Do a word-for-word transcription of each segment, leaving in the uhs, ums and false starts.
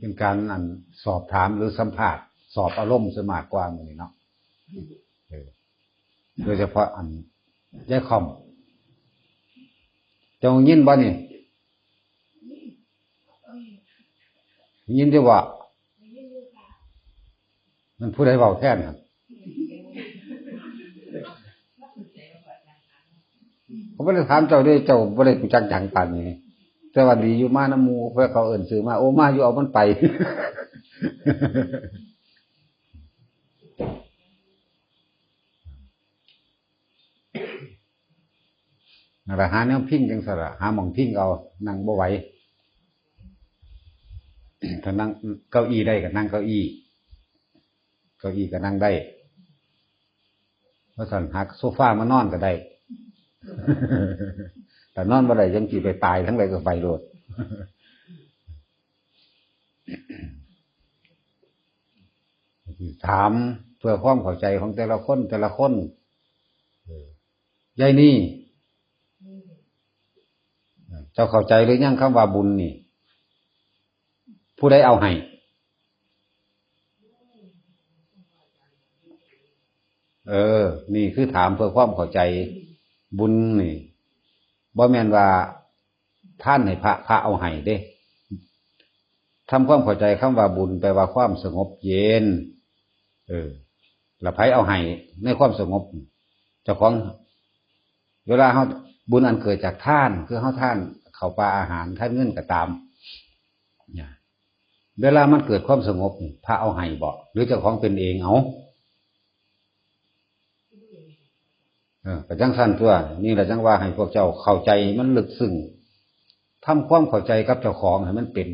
เป็นการอันสอบถามหรือสัมภาษณ์ สอบอารมณ์ซะมากกว่ามื้อนี้เนาะ เออ โดยเฉพาะอันยายคอม เจ้ายินบ่นี่ ยินอยู่บ่ มันผู้ใดเว้าแทนหั่น เขาบ่ได้ถามเจ้าเด้ เจ้าบ่ได้รู้จักหยังปานนี้ แต่ว่าดีอยู่มานำหมู่ เพื่อเขาเอิ้นชื่อมา โอ้ มาอยู่ เอามันไป นั่นล่ะ หาแนวพิงจั่งซั้นล่ะ หาหม่องพิงเอา นั่งบ่ไหว ถ้านั่งเก้าอี้ได้ก็นั่งเก้าอี้ เก้าอี้ก็นั่งได้ ว่าซั่น หาโซฟามานอนก็ได้ แต่นอนบ่ได้ จั่งสิไปตายทางใดก็ไปโลด ถามเพื่อความเข้าใจของแต่ละคน แต่ละคน เออ ยายนี่ เจ้าเข้าใจหรือยังคำว่าบุญนี่ ผู้ใดเอาให้ เออ นี่คือถามเพื่อความเข้าใจ บุญนี่ บ่แม่นว่าทานให้พระ พระเอาให้เด้ ทำความเข้าใจคำว่าบุญแปลว่าความสงบเย็น เออ แล้วไผเอาให้ในความสงบ เจ้าของ เวลาเฮา บุญอันเกิดจากทาน คือเฮาทานข้าวปลาอาหาร ทานเงินก็ตาม เนี่ย เวลามันเกิดความสงบนี่ พระเอาให้บ่ หรือเจ้าของเป็นเองเอา เออ ก็จั่งซั้นตั๊ว นี่แหละจั่งว่าให้พวกเจ้าเข้าใจมันลึกซึ้ง ทำความเข้าใจกับเจ้าของให้มันเป็น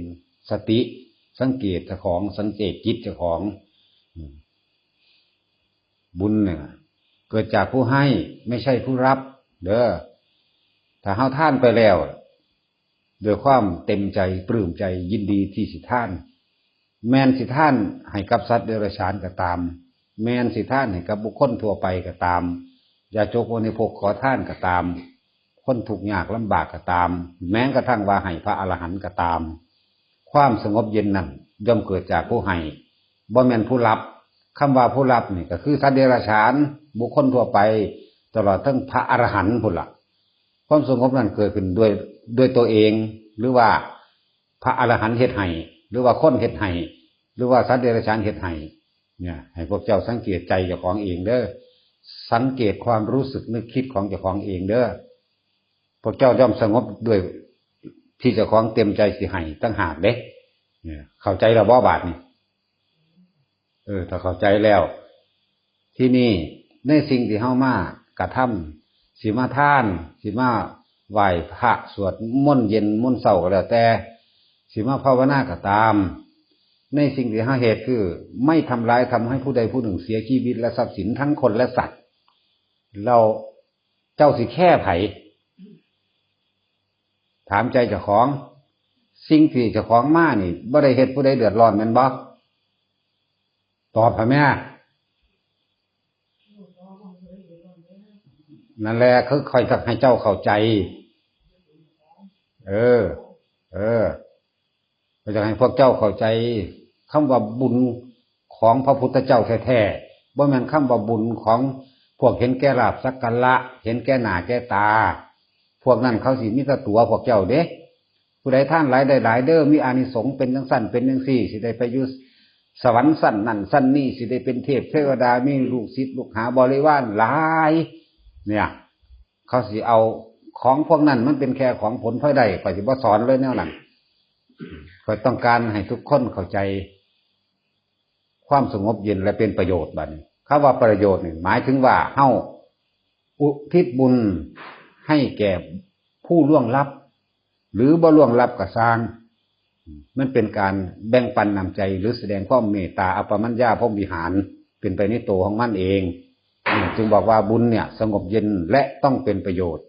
สติ สังเกตเจ้าของ สังเกตจิตเจ้าของ อืม บุญเนี่ย เกิดจากผู้ให้ ไม่ใช่ผู้รับ เด้อ ถ้าเฮาทานไปแล้ว ด้วยความเต็มใจ ปลื้มใจ ยินดีที่สิทาน แม่นสิทานให้กับสัตว์เดรัจฉานก็ตาม แม่นสิทานให้กับบุคคลทั่วไปก็ตาม ญาติโยมผู้บริโภคขอทานก็ตาม คนทุกข์ยากลำบากก็ตาม แม้กระทั่งว่าให้พระอรหันต์ก็ตาม ความสงบเย็นนั้นย่อมเกิดจากผู้ให้ บ่แม่นผู้รับ คำว่าผู้รับนี่ก็คือสัตว์เดรัจฉาน บุคคลทั่วไป ตลอดทั้งพระอรหันต์พุ้นล่ะ ความสงบนั้นเกิดขึ้นด้วย ด้วยตัวเอง หรือว่าพระอรหันต์เฮ็ดให้ หรือว่าคนเฮ็ดให้ หรือว่าสัตว์เดรัจฉานเฮ็ดให้ เนี่ย ให้พวกเจ้าสังเกตใจเจ้าของเองเด้อ สังเกตความรู้สึกนึกคิดของเจ้าของเองเด้อ พวกเจ้าย่อมสงบด้วยที่เจ้าของเต็มใจสิให้ต่างหากเด้ เนี่ย เข้าใจแล้วบ่บาดนี้ เออ ถ้าเข้าใจแล้ว ที่นี่ในสิ่งที่เฮามากระทำ สิมาทาน สิมาไหว้พระสวดมนต์เย็นมนต์เช้าก็แล้วแต่ สิมาภาวนาก็ตาม ในสิ่งที่เฮาเฮ็ดคือไม่ทำร้าย ทำให้ผู้ใดผู้หนึ่งเสียชีวิตและทรัพย์สินทั้งคนและสัตว์ เรา เจ้าสิแคร์ไผ ถามใจเจ้าของ สิ่งที่เจ้าของมานี่บ่ได้เฮ็ดผู้ใดเดือดร้อนแม่นบ่ ตอบให้แม่ นั่นแหละคือข้อยอยากให้เจ้าเข้าใจ เออ เออ ข้อยอยากให้พวกเจ้าเข้าใจคำว่าบุญของพระพุทธเจ้าแท้ๆ บ่แม่นคำว่าบุญของพวกเห็นแก่ลาภสักการะ เห็นแก่หน้าแก่ตา พวกนั้นเขาสิมีแต่ตั๋วพวกเจ้าเด้ ผู้ใดทานหลายได้หลายเด้อ มีอานิสงส์เป็นจั่งซั้นเป็นจั่งซี้ สิได้ไปอยู่สวรรค์ซั้นนั่นซั้นนี่ สิได้เป็นเทพเทวดา มีลูกศิษย์ลูกหาบริวารหลาย เนี่ย เขาสิเอาของพวกนั้น มันเป็นแค่ของผลพลอยได้ ข้อยสิบ่สอนเลยแนวนั้น ข้อยต้องการให้ทุกคนเข้าใจ ความสงบเย็นและเป็นประโยชน์บัดนี้ คำว่าประโยชน์นี่หมายถึงว่าเฮาอุทิศบุญให้แก่ผู้ล่วงลับ หรือบ่ล่วงลับก็ซ่าง มันเป็นการแบ่งปันน้ำใจ หรือแสดงความเมตตา อัปปมัญญาพรหมวิหาร เป็นไปในตัวของมันเอง จึงบอกว่าบุญเนี่ยสงบเย็นและต้องเป็นประโยชน์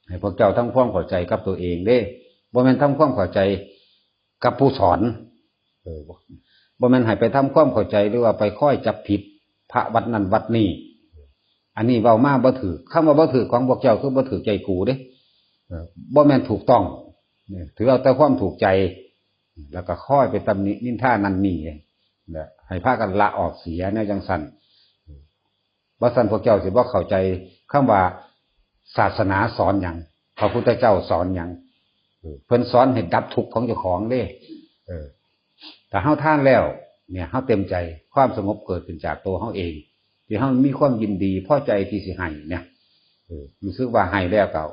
ให้พวกเจ้าทำความเข้าใจกับตัวเองเด้ บ่แม่นทำความเข้าใจกับผู้สอน เออ บ่แม่นให้ไปทำความเข้าใจหรือว่าไปคอยจับผิดพระวัดนั้นวัดนี้ อันนี้เว้ามาบ่ถูก คำว่าบ่ถูกของพวกเจ้าคือบ่ถูกใจกูเด้ เออ บ่แม่นถูกต้อง เนี่ย ถือเอาแต่ความถูกใจ แล้วก็คอยไปตำหนินินทานั่นนี่ และให้พากันละออกเสียแนวจังซั่น บ่ซั่นพวกเจ้าสิบ่เข้าใจคำว่าศาสนาสอนหยัง พระพุทธเจ้าสอนหยัง เออ เพิ่นสอนให้ดับทุกข์ของเจ้าของเด้ เออ ถ้าเฮาทานแล้ว เนี่ย เฮาเต็มใจ ความสงบเกิดขึ้นจากตัวเฮาเอง ที่เฮามีความยินดีพอใจที่สิให้เนี่ย เออ รู้สึกว่าให้แล้วก็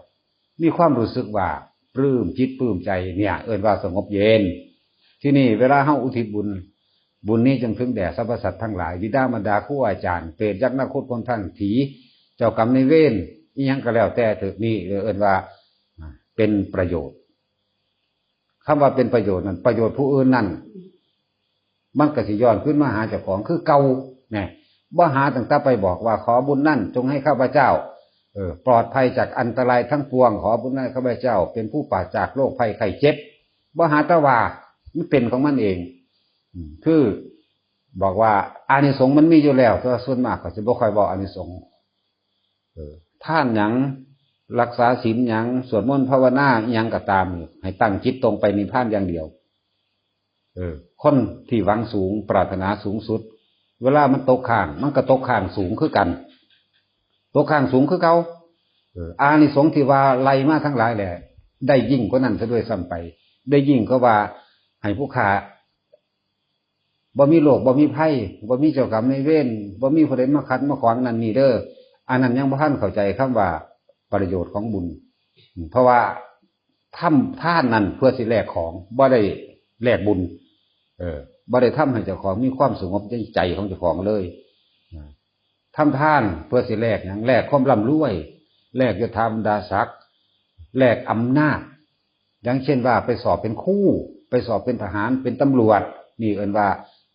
มีความรู้สึกว่าปลื้มจิตปลื้มใจ เนี่ย เอิ้นว่าสงบเย็น ที่นี่เวลาเฮาอุทิศบุญ บุญนี้จงถึงแด่สรรพสัตว์ทั้งหลาย บิดามารดาครูอาจารย์ เปรตยักษ์นาคตพลท่านผี เจ้ากรรมนายเวร อิหยังก็แล้วแต่เถอะ นี่เอิ้นว่า อ่า เป็นประโยชน์ คำว่าเป็นประโยชน์นั่น ประโยชน์ผู้อื่นนั่น มันก็สิย้อนคืนมาหาเจ้าของคือเก่า แน่ บ่หาตั้งแต่ไปบอกว่า ขอบุญนั่นจงให้ข้าพเจ้า เออ ปลอดภัยจากอันตรายทั้งปวง ขอบุญนั่นข้าพเจ้า เป็นผู้ปราศจากโรคภัยไข้เจ็บ บ่หาแต่ว่า มันเป็นของมันเอง อืม คือ บอกว่าอานิสงส์มันมีอยู่แล้ว แต่ว่าส่วนมากเขาสิบ่ค่อยบอกอานิสงส์ เออ ทานหยัง รักษาศีลหยัง สวดมนต์ภาวนาอิหยังก็ตามนี่ ให้ตั้งจิตตรงไปนิพพานอย่างเดียว เออ คนที่หวังสูง ปรารถนาสูงสุด เวลามันตกค้าง มันก็ตกค้างสูงคือกัน ตกค้างสูงคือเก่า เออ อานิสงส์ที่ว่าไล่มาทั้งหลายแหละ ได้ยิ่งกว่านั้นซะด้วยซ้ำไป ได้ยิ่งกว่าว่า ให้ผู้ข้า บ่มีโรค บ่มีภัย บ่มีเจ้ากรรมนายเวร บ่มีผู้ใดมาขัดมาขวางนั่นนี่เด้อ อันนั้นยังบ่ทันเข้าใจคำว่าประโยชน์ของบุญ เพราะว่าทำทานนั่นเพื่อสิแลกของ บ่ได้แลกบุญ เออ บ่ได้ทำให้เจ้าของมีความสงบในใจของเจ้าของเลย ทำทานเพื่อสิแลกหยัง แลกความร่ำรวย แลกยศถาบรรดาศักดิ์ แลกอำนาจ อย่างเช่นว่าไปสอบเป็นครู ไปสอบเป็นทหาร เป็นตำรวจ นี่เอิ้นว่า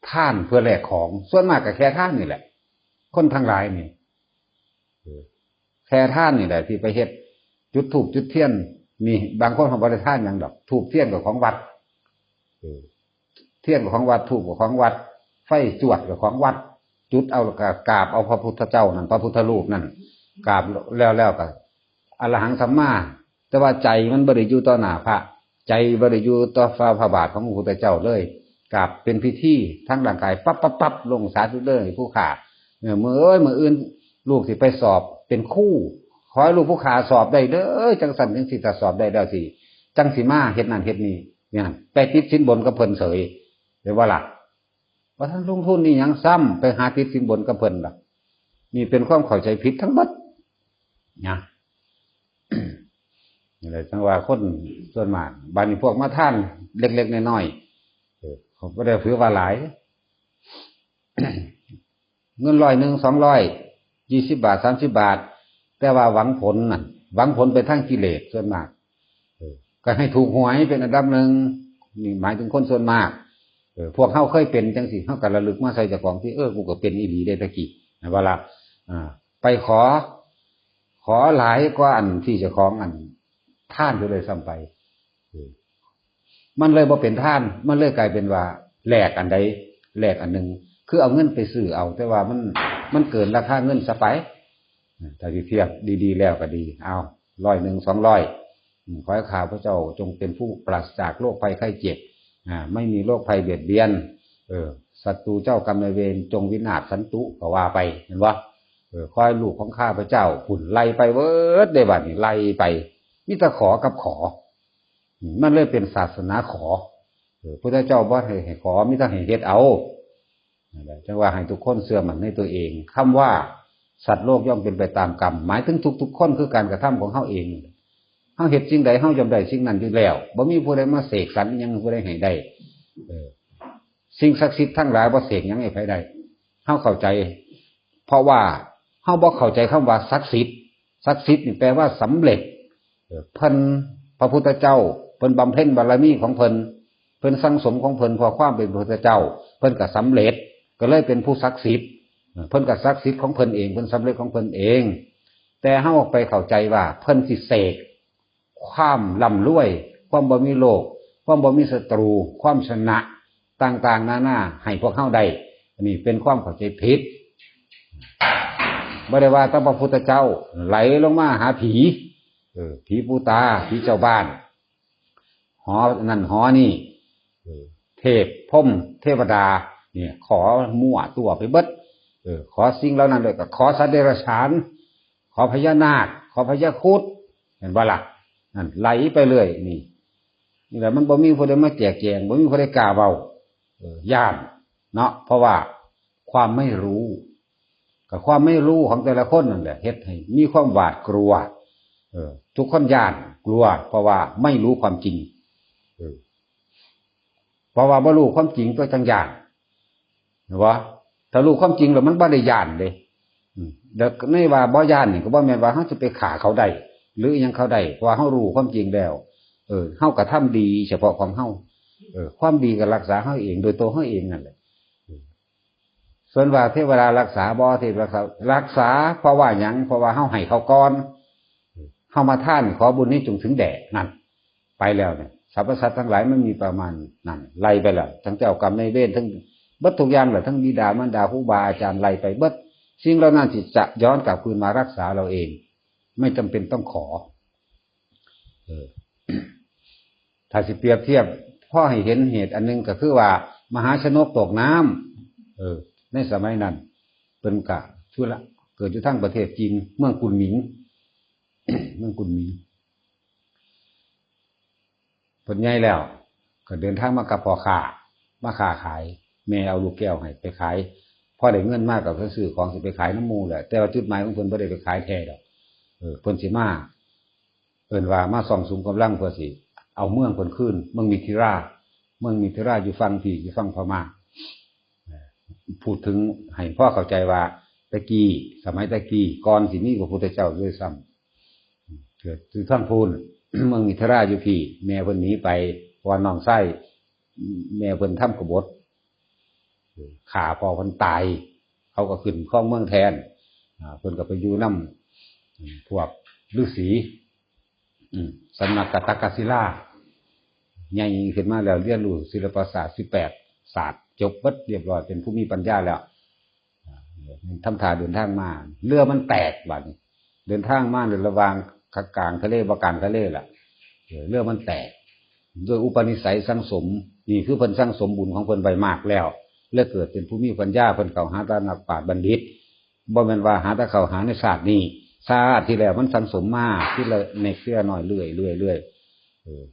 ทานเพื่อแลกของ ส่วนมากก็แค่ทานนี่แหละ คนทั้งหลายนี่ เออ แค่ทานนี่แหละที่ไปเฮ็ด จุดธูปจุดเทียน นี่บางคนเขาบ่ได้ทานหยังดอก ธูปเทียนก็ของวัด เออ เทียนก็ของวัด ธูปก็ของวัด ไฟจวดก็ของวัด จุดเอาแล้วก็กราบเอาพระพุทธเจ้านั่น พระพุทธรูปนั่น กราบแล้ว แล้วก็ อรหังสัมมา แต่ว่าใจมันบ่ได้อยู่ต่อหน้าพระ ใจบ่ได้อยู่ต่อฝ่าพระบาทของพระพุทธเจ้าเลย กราบเป็นพิธีทางร่างกาย ปั๊บปั๊บปั๊บ ลงสาธุเด้อผู้ข้า เออ มื้อเอ้ย มื้ออื่นลูกสิไปสอบเป็นครู ขอให้ลูกผู้ข้าสอบได้เด้อ จังซั่นจังซี่ ถ้าสอบได้แล้วสิ จังสิมาเฮ็ดนั่นเฮ็ดนี่ เนี่ย ไปติดสินบนกับเพิ่นเสย เห็นบ่ล่ะ ว่าท่านลงทุนนี่หยังซ้ำ ไปหาติดสินบนกับเพิ่นล่ะ นี่เป็นความเข้าใจผิดทั้งหมดนะ นี่แหละจังว่าคนส่วนมาก บาดนี้พวกมาทานเล็กๆ น้อยๆ เออ เขาบ่ได้ถือว่าหลาย เงินร้อยหนึ่ง สองร้อย ยี่สิบบาท สามสิบบาท แต่ว่าหวังผลนั่น หวังผลไปทางกิเลสส่วนมาก เออ ก็ให้ถูกหวยเป็นอันดับหนึ่ง นี่หมายถึงคนส่วนมาก เออ พวกเฮาเคยเป็นจังซี่ เฮาก็ระลึกมาใส่เจ้าของที่ เออ กูก็เป็นอีหลีได้ตะกี้ นะว่าล่ะ อ่า ไปขอ ขอหลายกว่าอันที่เจ้าของอันทานอยู่เลยซ้ำไป เออ มันเลยบ่เป็นทาน มันเลยกลายเป็นว่าแลกอันใดแลกอันหนึ่ง คือเอาเงินไปซื้อเอา แต่ว่ามัน มันเกินราคาเงินซะไป ถ้าสิเทียบดีๆ แล้วก็ดี เอา ร้อยหนึ่ง สองร้อย อืม ขอให้ข้าพเจ้าจงเป็นผู้ปราศจากโรคภัยไข้เจ็บ อ่า ไม่มีโรคภัยเบียดเบียน เออ ศัตรูเจ้ากรรมนายเวรจงวินาศสันตุ ก็ว่าไป เห็นบ่ เออ ขอให้ลูกของข้าพเจ้า พุ่นไล่ไปเบิด ได้บัดนี้ไล่ไป มีแต่ขอกับขอ อืม มันเลยเป็นศาสนาขอ เออ พุทธเจ้าบ่ให้ ให้ขอ มีแต่ให้เฮ็ดเอา นั่นแหละ จังว่าให้ทุกคนเชื่อมั่นในตัวเอง คำว่าสัตว์โลกย่อมเป็นไปตามกรรม หมายถึงทุกๆ คนคือการกระทำของเฮาเอง เฮาเฮ็ดสิ่งใดเฮาย่อมได้สิ่งนั้นอยู่แล้ว บ่มีผู้ใดมาเสกสรรหยังผู้ใดให้ได้ เออ สิ่งศักดิ์สิทธิ์ทั้งหลายบ่เสกหยังให้ไผได้ เฮาเข้าใจ เพราะว่าเฮาบ่เข้าใจคำว่าศักดิ์สิทธิ์ ศักดิ์สิทธิ์นี่แปลว่าสำเร็จ เออ เพิ่น พระพุทธเจ้า เพิ่นบำเพ็ญบารมีของเพิ่น เพิ่นสั่งสมของเพิ่น เพราะความเป็นพระพุทธเจ้า เพิ่นก็สำเร็จ ก็เลยเป็นผู้ศักดิ์สิทธิ์ เออ เพิ่นก็ศักดิ์สิทธิ์ของเพิ่นเอง เพิ่นสำเร็จของเพิ่นเอง แต่เฮาไปเข้าใจว่าเพิ่นสิเสกความร่ำรวย ความบ่มีโรค ความบ่มีศัตรู ความชนะ ต่างๆ นานา ให้พวกเฮาได้ อันนี้เป็นความเข้าใจผิด บ่ได้ว่าแต่พระพุทธเจ้าไหลลงมาหาผี เออ ผีปู่ตา ผีเจ้าบ้าน หอนั่นหอนี่ เออ เทพพรหมเทวดา เนี่ย ขอมั่วตัวไปเบิด เออ ขอสิ่งเหล่านั้นเลย ก็ขอสัตว์เดรัจฉาน ขอพญานาค ขอพญาครุฑ เห็นบ่ล่ะ นั่นไหลไปเลย นี่ นี่แหละ มันบ่มีผู้ใดมาแจกแจง บ่มีผู้ใดกล้าเว้า เออ ย้านเนาะ เพราะว่าความไม่รู้ กับความไม่รู้ของแต่ละคนนั่นแหละ เฮ็ดให้มีความหวาดกลัว เออ ทุกคนย้านกลัว เพราะว่าไม่รู้ความจริง เออ เพราะว่าบ่รู้ความจริงตัวจังย้าน เห็นบ่ ถ้ารู้ความจริงแล้วมันบ่ได้ย้านเด้ อืม แล้วในว่าบ่ย้านนี่ก็บ่แม่นว่าเฮาสิไปฆ่าเขาได้ หรืออิหยังเขาได้ เพราะว่าเฮารู้ความจริงแล้ว เออ เฮากระทำดีเฉพาะของเฮา เออ ความดีก็รักษาเฮาเอง โดยตัวเฮาเองนั่นแหละ เออ ส่วนว่าเทวดารักษาบ่ เทพรักษา รักษา เพราะว่าหยัง เพราะว่าเฮาให้เขาก่อน เฮามาทานขอบุญนี้จงถึงแด่ นั่น ไปแล้วเนี่ย สรรพสัตว์ทั้งหลายมันมีประมาณนั้น ไล่ไปแล้ว ทั้งเจ้ากรรมนายเวร ทั้งเบิดทุกอย่างแหละ ทั้งบิดามารดา ครูบาอาจารย์ ไล่ไปเบิด สิ่งเหล่านั้นสิจะย้อนกลับคืนมารักษาเราเอง ไม่จำเป็นต้องขอ เออ ถ้าสิเปรียบเทียบ พอให้เห็นเหตุอันหนึ่งก็คือว่า มหาชนกตกน้ำ เออ ในสมัยนั้น เพิ่นกะทุละ เกิดอยู่ทางประเทศจีน เมืองกุนหมิง เมืองกุนหมิง เพิ่นใหญ่แล้ว ก็เดินทางมากับพ่อค้า มาค้าขาย แม่เอาลูกแก้วให้ไปขาย พอได้เงินมาก็เพิ่นซื้อของสิไปขายนำหมู่แหละ แต่ว่าจุดหมายของเพิ่นบ่ได้ไปขายแท้ดอก เออ เพิ่นสิมา เอิ้นว่ามาส่องสุมกำลังเพื่อสิเอาเมืองเพิ่นคืน เมืองมิถิรา เมืองมิถิราอยู่ฝั่งพี้ อยู่ฝั่งพม่า พูดถึงให้พอเข้าใจว่า แต่กี้ สมัยแต่กี้ ก่อนสิมีพระพุทธเจ้าด้วยซ้ำ เกิดอยู่ทางพู้น เมืองมิถิราอยู่พี้ แม่เพิ่นหนีไป เพราะว่าน้องชายแม่เพิ่นทำกบฏ ฆ่าพ่อเพิ่นตาย เขาก็ขึ้นครองเมืองแทน อ่า เพิ่นก็ไปอยู่นำ อืม พวกฤๅษี อืม สำนักกะตะกะศิลา ใหญ่ขึ้นมาแล้ว เรียนรู้ศิลปศาสตร์สิบแปดศาสตร์ จบเบิดเรียบร้อย เป็นผู้มีปัญญาแล้ว อ่า ทำท่าเดินทางมา เรือมันแตกบัดนี้ เดินทางมาในระหว่างกลางทะเล บ่กลางทะเลล่ะ เออ เรือมันแตก ด้วยอุปนิสัยสังสม นี่คือเพิ่นสังสมบุญของเพิ่นไว้มากแล้ว เลยเกิดเป็นผู้มีปัญญา เพิ่นเข้าหาแต่นักปราชญ์บัณฑิต บ่แม่นว่าหาแต่เข้าหาในชาตินี้ ชาติที่แล้วมันสังสมมา ทีละเล็กทีละน้อย เรื่อยๆ เรื่อยๆ เออ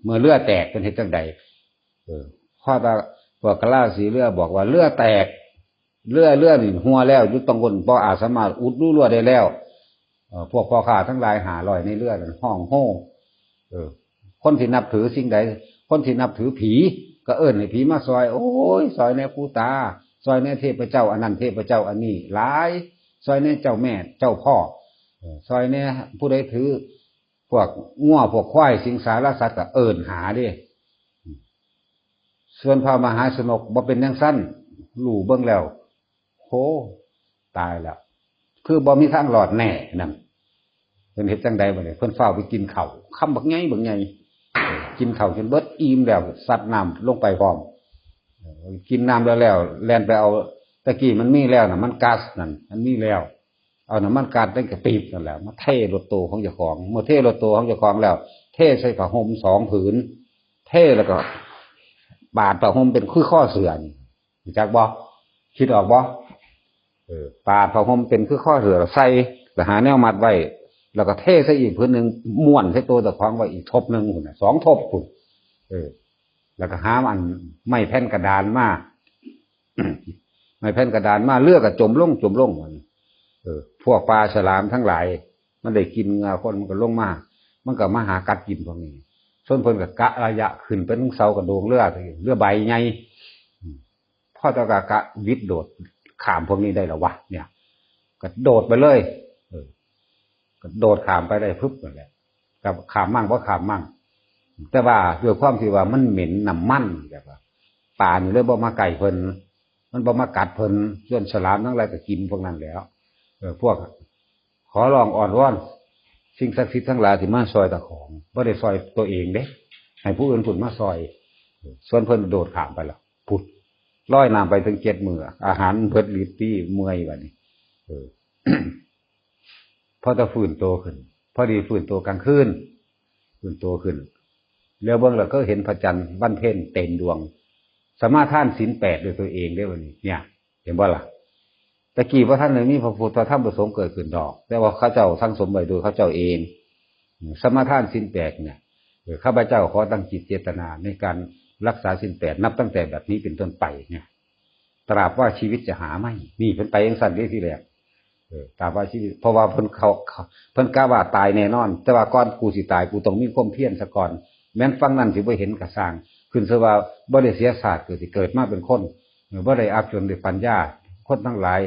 เมื่อเรือแตกเพิ่นเฮ็ดจั่งใด เออ พอตา พวกกะลาสีเรือบอกว่าเรือแตก เรือ เรือนี่หัวแล้ว อยู่ตรงบน บ่อาจสามารถอุดรูเรือได้แล้ว เอ่อ พวกพ่อค้าทั้งหลายห้าร้อยในเรือนั้นฮ้องโฮ เออ คนที่นับถือสิ่งใด คนที่นับถือผี ก็เอิ้นให้ผีมาซอย โอ้ย ซอยแน่ปู่ตา ซอยแน่เทพเจ้าอันนั้น เทพเจ้าอันนี้ หลาย ซอยแน่เจ้าแม่ เจ้าพ่อ เออ ซอยแน่ผู้ใดถือ พวกงัว พวกควาย สิงสารสัตว์ ก็เอิ้นหาเด้ ส่วนพระมหาชนกบ่เป็นจั่งซั้น รู้เบิ่งแล้ว โห ตายแล้ว คือบ่มีทางรอดแน่นั่น เพิ่นเฮ็ดจั่งใดบัดนี้ เพิ่นฟ้าวไปกินข้าว คำบักใหญ่บักใหญ่ กินข้าวจนเบิดอิ่มแล้ว ซัดน้ำลงไปพร้อม กินน้ำแล้วแล้ว แล่นไปเอา ตะกี้มันมีแล้วน่ะ มันก๊าซนั่น มันมีแล้ว เอาน้ำมันก๊าซในกระติบนั่นแหละ มาเทรถโตของเจ้าของ เมื่อเทรถโตของเจ้าของแล้ว เทใส่ผ้าห่มสองผืน เทแล้วก็ปาดผ้าห่มเป็นคือข้อเสื้อนี่ รู้จักบ่ คิดออกบ่ เออ ปาดผ้าห่มเป็นคือข้อเสื้อ ใส่ แล้วหาแนวมัดไว้ แล้วก็เทใส่อีกผืนหนึ่ง ม้วนใส่ตัวเจ้าของไว้อีกทบหนึ่งพุ้นน่ะ สองทบพุ้น เออ แล้วก็หาอันไม้แผ่นกระดานมา ไม้แผ่นกระดานมา เรือก็จมลง จมลง เออ พวกปลาฉลามทั้งหลาย มันได้กินเหงื่อคน มันก็ลงมา มันก็มาหากัดกินพวกนี้ ส่วนเพิ่นก็กะระยะขึ้นไปถึงเสากระโดงเรือ เรือใบใหญ่ อืม พอตะกะกะวิดโดดข้ามพวกนี้ได้แล้ววะ เนี่ย กระโดดไปเลย เออ กระโดดข้ามไปได้พึบนั่นแหละ ก็ข้ามมั่งบ่ข้ามมั่ง แต่ว่าด้วยความที่ว่ามันเหม็นน้ำมัน แบบว่า ปลานี่เลยบ่มาใกล้เพิ่น มันบ่มากัดเพิ่น ส่วนฉลามทั้งหลายก็กินพวกนั้นแหล้ว เออ พวก ขอร้องอ้อนวอน สิ่งศักดิ์สิทธิ์ทั้งหลายที่มาซอยเจ้าของ บ่ได้ซอยตัวเองเด้ ให้ผู้อื่นพุ้นมาซอย เออ ส่วนเพิ่นโดดข้ามไปแล้ว พุ้น ลอยน้ำไปถึงเจ็ดมื้อ อาหารเบิดฤทธิ์ตี้เมื่อยบัดนี้ เออ พอจะฟื้นตัวขึ้น พอดีฟื้นตัวกลางคืน ฟื้นตัวขึ้น แล้วเบิ่งแล้วก็เห็นพระจันทร์วันเพ็ญเต็มดวง สมาทานศีลแปดด้วยตัวเองได้วันนี้ เนี่ย เห็นบ่ล่ะ ตะกี้ว่าท่านเลยมีพระพุทธพระธรรมพระสงฆ์เกิดขึ้นดอก แต่ว่าเขาเจ้าสั่งสมไว้โดยเขาเจ้าเอง สมาทานศีลแปดเนี่ย เออ ข้าพเจ้าขอตั้งจิตเจตนาในการรักษาศีลแปดนับตั้งแต่บัดนี้เป็นต้นไปเนี่ย ตราบว่าชีวิตจะหาไม่ นี่เพิ่นไปจังซั่นเด้ทีแรก เออ ตราบว่าชีวิต เพราะว่าเพิ่นเขา เพิ่นกะว่าตายแน่นอน แต่ว่าก่อนกูสิตายกูต้องมีความเพียรซะก่อน แม้นฟังนั่นสิบ่เห็นกะซ่าง ขึ้นซะว่าบ่ได้เสียชาติเกิดสิเกิดมาเป็นคน เออ บ่ได้อับจนด้วยปัญญา คนทั้งหลาย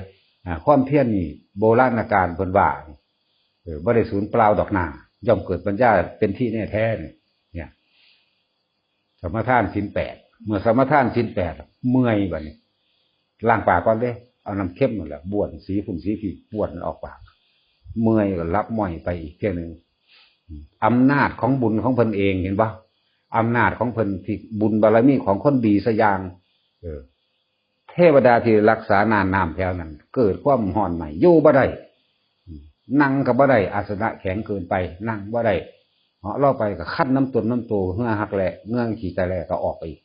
อ่า ความเพียรนี่โบราณกาลเพิ่นว่า เออ บ่ได้สูญเปล่าดอกนา ย่อมเกิดปัญญาเป็นที่แน่แท้เนี่ย เนี่ย สมาทานศีลแปด เมื่อสมาทานศีลแปด เมื่อยบัดนี้ ล้างปากก่อนเด้ เอาน้ำเค็มนั่นแหละ บ้วนสีฝุ่นสีผีบ้วนมันออกปาก เมื่อยก็หลับม้อยไปอีกเทื่อหนึ่ง อำนาจของบุญของเพิ่นเอง เห็นบ่ อำนาจของเพิ่นที่บุญบารมีของคนดีซะอย่าง เออ เทวดาที่รักษาน่านน้ำแถวนั้น เกิดความฮ้อนไหม้ อยู่บ่ได้ นั่งก็บ่ได้ อาสนะแข็งเกินไป นั่งบ่ได้ เหาะลงไปก็คันน้ำตนน้ำโต เหงื่อฮักแหละ เหงื่อขี้ตะแลก็ออกไปอีก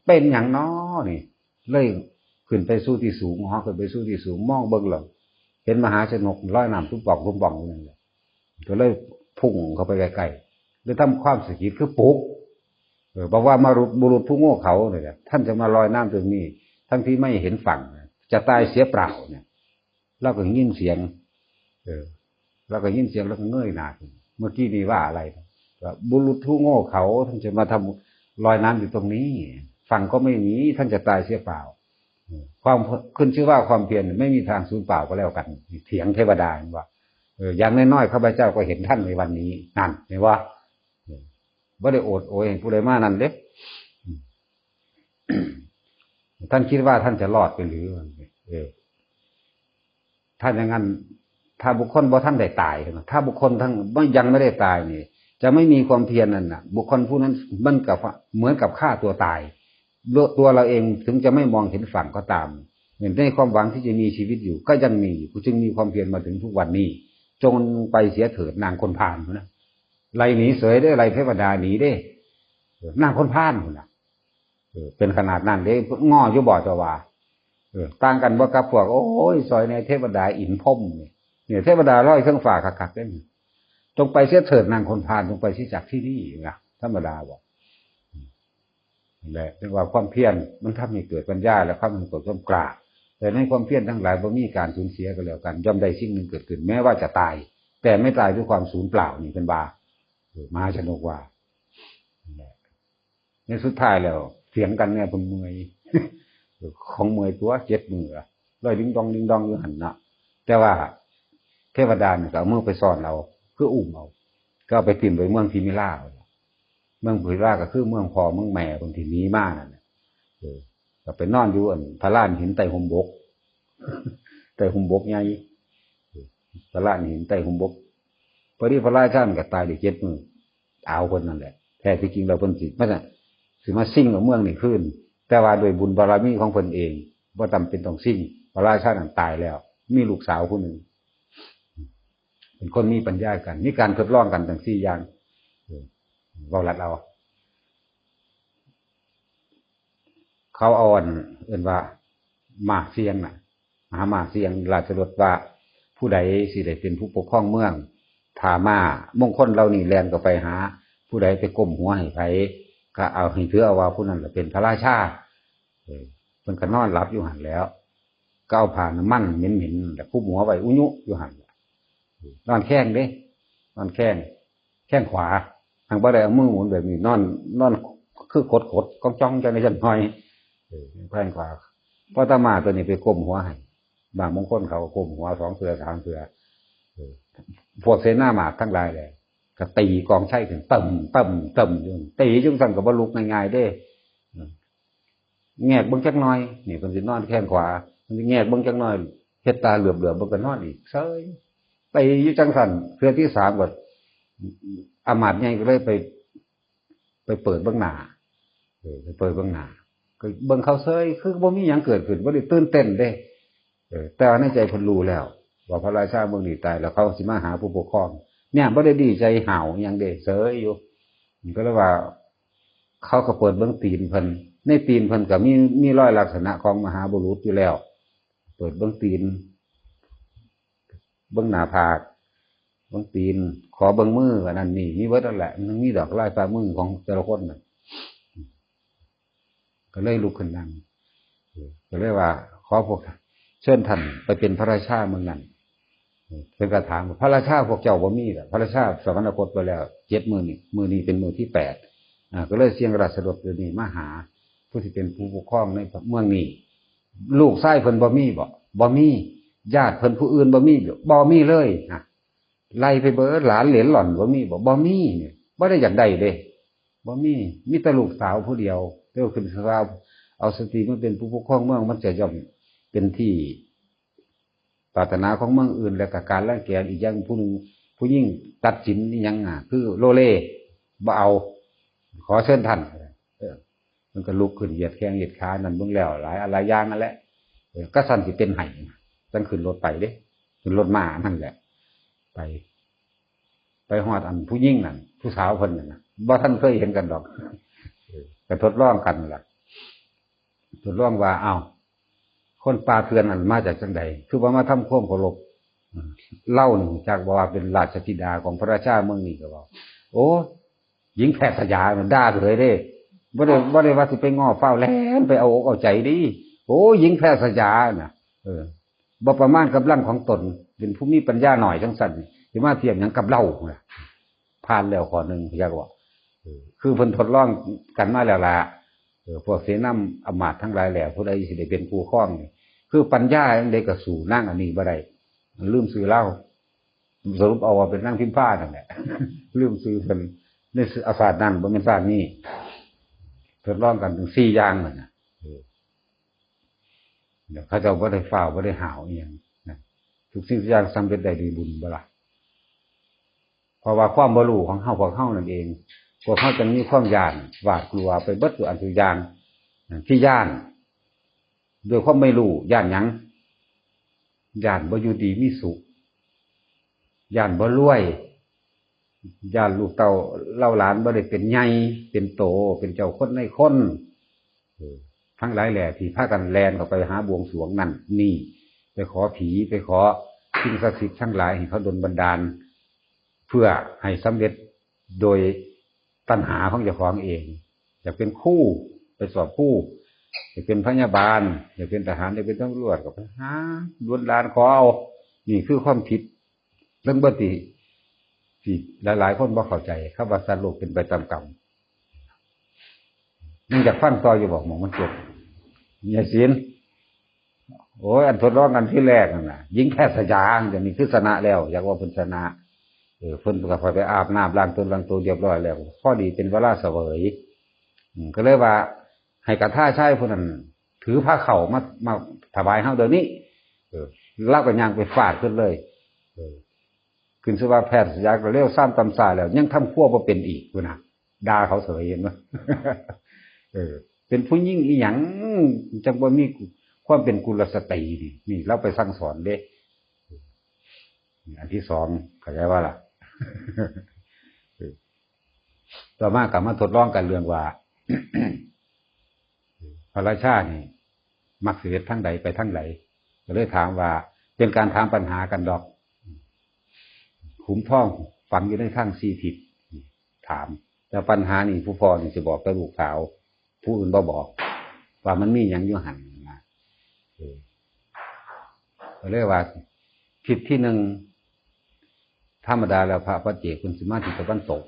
เป็นหยังน้อนี่ เลยขึ้นไปสู่ที่สูง เหาะขึ้นไปสู่ที่สูง มองเบิ่งแล้ว เห็นมหาชนกลอยน้ำตุ้มป่องตุ้มป่องอยู่นั่นแหละ ก็เลยพุ่งเข้าไปใกล้ๆ เลยทำความสะกิดคือปลุก เออ บอกว่ามารุษ บุรุษผู้โง่เขลาเนี่ย ท่านจะมาลอยน้ำตรงนี้ ทั้งที่ไม่เห็นฝั่ง จะตายเสียเปล่าเนี่ย เราก็ยินเสียง เออ เราก็ยินเสียง แล้วก็เงยหน้าขึ้น เมื่อกี้นี่ว่าอะไร ว่าบุรุษผู้โง่เขลา ท่านจะมาทำลอยน้ำอยู่ตรงนี้ ฝั่งก็ไม่มี ท่านจะตายเสียเปล่า เออ ความ ขึ้นชื่อว่าความเพียรไม่มีทางสูญเปล่าก็แล้วกัน เถียงเทวดาว่า เออ อย่างน้อยๆ ข้าพเจ้าก็เห็นท่านในวันนี้ นั่น เห็นบ่ เออ บ่ได้โอดโอยให้ผู้ใดมานั่นเด้ อืม ท่านคิดว่าท่านจะรอดไปหรือ เออ ถ้าอย่างนั้น ถ้าบุคคลบ่ทันได้ตายนะ ถ้าบุคคลทั้ง ไม่ ยังไม่ได้ตายนี่ จะไม่มีความเพียรนั่นน่ะ บุคคลผู้นั้นมันกับ เหมือนกับฆ่าตัวตาย ตัวเราเองถึงจะไม่มองเห็นฝั่งก็ตาม ในความหวังที่จะมีชีวิตอยู่ ก็ยังมีอยู่ กูจึงมีความเพียรมาถึงทุกวันนี้ จงไปเสียเถิดนางคนพาลนะ ไล่หนีเสยเด้ ไล่เทวดาหนีเด้ เออ นางคนพาลพุ่นน่ะ เออ เป็นขนาดนั้นเด้ ง้ออยู่บ่เจ้าว่า เออ ต่างกันบ่กับพวก โอ้ย ซอยในเทวดาอินพรหมนี่ เนี่ย เทวดาลอยเครื่องฟ้าคักๆเด้ จงไปเสียเถิดนางคนพาล จงไปเสียจากที่นี่นะ ธรรมดาบ่ นั่นแหละ เรียกว่าความเพียรมันทำให้เกิดปัญญา และทำให้เกิดความกล้า แต่ในความเพียรทั้งหลายบ่มีการสูญเสียก็แล้วกัน ย่อมได้สิ่งหนึ่งเกิดขึ้น แม้ว่าจะตาย แต่ไม่ตายด้วยความสูญเปล่า นี่เพิ่นว่า เออ มหาชนกว่า นั่นแหละ ในสุดท้ายแล้วเถียงกันเนี่ยเพิ่นเมื่อย ของเมื่อยตัว เจ็ดมื้อละ ลอยดิงดองดิงดองอยู่หั่นเนาะ แต่ว่าเทวดานี่ก็เอามือไปซ่อนเอา คืออุ้มเอา ก็เอาไปถิ่มไว้เมืองทิมิรา เมืองทิมิราก็คือเมืองพ่อเมืองแม่เพิ่นที่หนีมานั่นน่ะ เออ ก็ไปนอนอยู่อันพระลานหินใต้ฮ่มบก ใต้ฮ่มบกใหญ่ พระลานหินใต้ฮ่มบก พอดีพระราชามันก็ตายได้เจ็ดมื้อ เอาเพิ่นนั่นแหละ แท้ที่จริงแล้วเพิ่นสิมา สิมาซิ่งเอาเมืองนี่คืน แต่ว่าด้วยบุญบารมีของเพิ่นเอง บ่จำเป็นต้องซิ่ง พระราชานั้นตายแล้ว มีลูกสาวผู้หนึ่ง เป็นคนมีปัญญากัน มีการทดลองกันทั้งสี่อย่าง เออ เว้าลัดเอา เขาเอาอันเอิ้นว่าม้าเสี่ยงน่ะ หาม้าเสี่ยงราชรถว่า ผู้ใดสิได้เป็นผู้ปกครองเมือง ถ้าม้ามงคลเหล่านี้แล่นเข้าไปหา ผู้ใดไปก้มหัวให้ไผ ก็เอาให้ถือเอาว่าผู้นั้นล่ะเป็นพระราชา เออ เพิ่นก็นอนหลับอยู่หั่นแหล้ว ก็เอาผ้าน้ำมันเหม็นๆ แล้วคลุมหัวไว้อุยุอยู่หั่นล่ะ นอนแข้งเด้ นอนแข้ง แข้งขวา หากบ่ได้เอามือหมุนแบบนี้ นอน นอนคือขดๆ ก้องจ้องจังได๋จักหน่อย เออ แข้งขวา พออาตมาตัวนี้ไปก้มหัวให้ บางบางคนเขาก็ก้มหัวสองเทื่อสามเทื่อ เออ พวกเสนาหมาดทั้งหลายแหละ ก็ตีกองไชขึ้น ตึ้ม ตึ้ม ตึ้มอยู่ ตีจังซั่นก็บ่ลุกง่ายๆ เด้ อืม แงกเบิ่งจักหน่อย นี่เพิ่นสินอนแข้งขวา เพิ่นสิแงกเบิ่งจักหน่อย เฮ็ดตาเหลือบๆ เบิ่งก็นอนอีก เซย ตีอยู่จังซั่น เทื่อที่สามก็ อำมาตย์ใหญ่ก็เลยไป ไปเปิดเบิ่งหน้า เออ ไปเปิดเบิ่งหน้า ก็เบิ่งเขาเซย คือบ่มีหยังเกิดขึ้น บ่ได้ตื่นเต้นเด้ เออ แต่ว่าในใจเพิ่นรู้แล้ว ว่าพระราชาเมืองนี้ตายแล้ว เขาสิมาหาผู้ปกครอง เนี่ย บ่ได้ดีใจห้าวหยังเด้ เซยอยู่ มันก็เลยว่า เขาก็เปิดเบิ่งตีนเพิ่น ในตีนเพิ่นก็มี มีรอยลักษณะของมหาบุรุษอยู่แล้ว เปิดเบิ่งตีน เบิ่งหน้าผาก เบิ่งตีน ขอเบิ่งมือ อันนั้นนี่ มีเบิดนั่นแหละ มันมีดอกลายฝ่ามือของแต่ละคนน่ะ ก็เลยลุกขึ้นนั่ง เออ ก็เลยว่า ขอพวก เชิญท่านไปเป็นพระราชาเมืองนั้น เออ เพิ่นก็ถามว่า พระราชาพวกเจ้าบ่มีเหรอ พระราชาสวรรคตไปแล้วเจ็ดมื้อนี่ มื้อนี้เป็นมื้อที่แปด อ่า ก็เลยเสียงราชรถเดี๋ยวนี้มาหา ผู้ที่เป็นผู้ปกครองในเมืองนี้ ลูกชายเพิ่นบ่มีบ่ บ่มี ญาติเพิ่นผู้อื่นบ่มีบ่ บ่มีเลยนะ ไล่ไปเบิด หลานเหลนหล่อนบ่มีบ่ บ่มีเนี่ย บ่ได้อยากได้เด้ บ่มี มีแต่ลูกสาวผู้เดียว แต่ว่าขึ้นสภาพ เอาสตรีมาเป็นผู้ปกครองเมือง มันจะย่อมเป็นที่ปรารถนาของเมืองอื่น และก็การรังแกอีกอย่าง ผู้หนึ่ง ผู้หญิงตัดสินอีหยังอ่ะ คือโลเล บ่เอา ขอเชิญท่าน เออ มันก็ลุกขึ้นเหยียดแข้งเหยียดขานั่นเบิ่งแล้ว หลายอะไรอย่างนั่นแหละ เออ ก็สั่นสิเป็นไห้ จั่งขึ้นรถไปเด้ ขึ้นรถมานั่นแหละ ไป ไปฮอดอันผู้หญิงนั่น ผู้สาวเพิ่นนั่นน่ะ บ่ทันเคยเห็นกันดอก เออ ก็ทดลองกันล่ะ ทดลองว่า อ้าว คนป่าเถื่อนนั่นมาจากจังใด คือว่ามาทำความเคารพ อืม เล่านี่จักบอกว่าเป็นราชธิดาของพระราชาเมืองนี้ ก็บอก โอ้ หญิงแพทย์สยามันด่าเลยเด้ บ่ได้ บ่ได้ว่าสิไปง้อฟ้าวแล่นไปเอาอกเอาใจเด้ โอ้ หญิงแพทย์สยาน่ะ เออ บ่ประมาณกำลังของตน เป็นผู้มีปัญญาหน่อยจังซั่น สิมาเทียบหยังกับเล่าน่ะ ผ่านแล้วข้อหนึ่ง อยากบอก เออ คือเพิ่นทดลองกันมาแล้วล่ะ เออ พวกเสนาอำมาตย์ทั้งหลายแหล่ ผู้ใดสิได้เป็นผู้ครองนี่ คือปัญญาจั่งใดก็สู้นางอันนี้บ่ได้ ลืมชื่อลาว สรุปเอาว่าเป็นนางพิมพานั่นแหละ ลืมชื่อเพิ่น ในศาสตร์นั้น บ่แม่นศาสตร์นี้ ทดลองกันถึงสี่อย่างนั่นน่ะ เออ เดี๋ยวเขาเจ้าบ่ได้ฟ้าว บ่ได้หาวอีหยังนะ ทุกสิ่งทุกอย่างสำเร็จได้ด้วยบุญบ่ล่ะ เพราะว่าความบ่รู้ของเฮา พวกเฮานั่นเอง พวกเฮาจึงมีความย้านหวาดกลัวไปเบิดทุกอันทุกอย่าง ที่ย้าน ด้วยความไม่รู้ ย้านหยัง ย้านบ่อยู่ดีมีสุข ย้านบ่รวย ย้านลูกเต้าเหล่าหลานบ่ได้เป็นใหญ่ เป็นโต เป็นเจ้าคนนายคน เออ ทั้งหลายแหล่ที่พากันแล่นเข้าไปหาบวงสรวงนั่นนี่ ไปขอผี ไปขอสิ่งศักดิ์สิทธิ์ทั้งหลายให้เขาดลบันดาล เพื่อให้สำเร็จโดยตัณหาของเจ้าของเอง อยากเป็นครู ไปสอบครู อยากเป็นพยาบาล อยากเป็นทหาร อยากเป็นตำรวจ ก็ไปหาดลบันดาลขอเอา นี่คือความผิดเรื่องเบิดที่ ที่หลายๆคนบ่เข้าใจ คำว่าสัตว์โลกเป็นไปตามกรรม ยังอยากฟังต่ออยู่บอกหมองมันจบ ยายศิลป์ โอ้ย อันทดลองกันที่แรกนั่นน่ะ หญิงแพทย์สยา เดี๋ยวนี้คือชนะแล้ว อยากว่าเพิ่นชนะ เออ เพิ่นก็ค่อยไปอาบน้ำล้างตนล้างตัวเรียบร้อยแล้ว พอดีเป็นเวลาเสวย อืม ก็เลยว่า ให้กระท่าชายผู้นั้น ถือผ้าเข้ามา มาถวายเฮาเดี๋ยวนี้ เออ ลาวก็ย่างไปฟาดเพิ่นเลย เออ ขึ้นชื่อว่าแพทย์สยาก็เลวซ้ำต่ำซาแล้ว ยังทำครัวบ่เป็นอีกพุ้นน่ะ ด่าเขาเสย เห็นบ่ เออ เป็นผู้หญิงอีหยัง จังบ่มีความเป็นกุลสตรีนี่ นี่ลาวไปสั่งสอนเด้ อันที่สอง เข้าใจบ่ล่ะ เออ ต่อมาก็มาทดลองกันเรื่องว่า พระราชานี่ มักสิเฮ็ดทางใดไปทางใด ก็เลยถามว่า เป็นการถามปัญหากันดอก ขุมทองฝังอยู่ในทางสี่ทิศ ถาม แต่ปัญหานี่ผู้พ่อนี่สิบอกแต่ลูกสาว ผู้อื่นบ่บอก ว่ามันมีหยังอยู่หั่นนะ เออ ก็เลยว่า ทิศที่หนึ่ง ธรรมดาแล้วพระปัจเจกเพิ่นสิมาทิศตะวันตก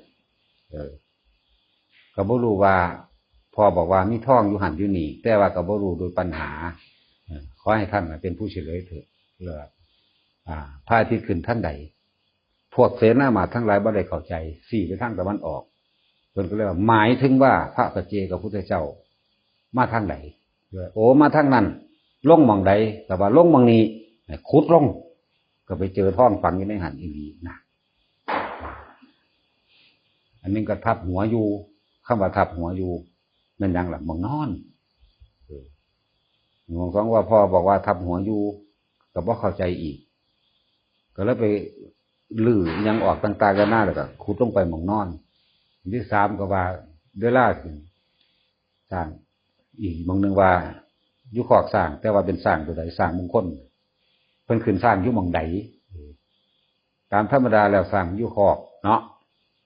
เออ ก็บ่รู้ว่า พ่อบอกว่ามีทองอยู่หั่นอยู่นี่ แต่ว่าก็บ่รู้โดยปัญหา เออ ขอให้ท่านน่ะเป็นผู้เฉลยเถิด เรื่อง อ่า พระอาทิตย์ขึ้นทางใด พวกเสนามาตย์ทั้งหลายบ่ได้เข้าใจ ชี้ไปทางตะวันออก เพิ่นก็เลยว่า หมายถึงว่าพระปัจเจกพุทธเจ้า มาทางใด โอ้ มาทางนั้น ลงหม่องใด ก็ว่าลงหม่องนี้ ขุดลง ก็ไปเจอทองฝังอยู่ในหั่นอีหลีนะ อันนี้ก็ทับหัวอยู่ คำว่าทับหัวอยู่ แม่นหยังล่ะ หม่องนอน เออ หม่องสองว่าพ่อบอกว่าทับหัวอยู่ ก็บ่เข้าใจอีก ก็เลยไปรื้อหยังออกต่างๆนานา แล้วก็ขุดลงไปหม่องนอน อันที่สามก็ว่า เวลา ช้าง อีกหม่องหนึ่งว่าอยู่คอกช้าง แต่ว่าเป็นช้างตัวใด ช้างมงคล เพิ่นขึ้นช้างอยู่หม่องใด ตามธรรมดาแล้วช้างอยู่คอกเนาะ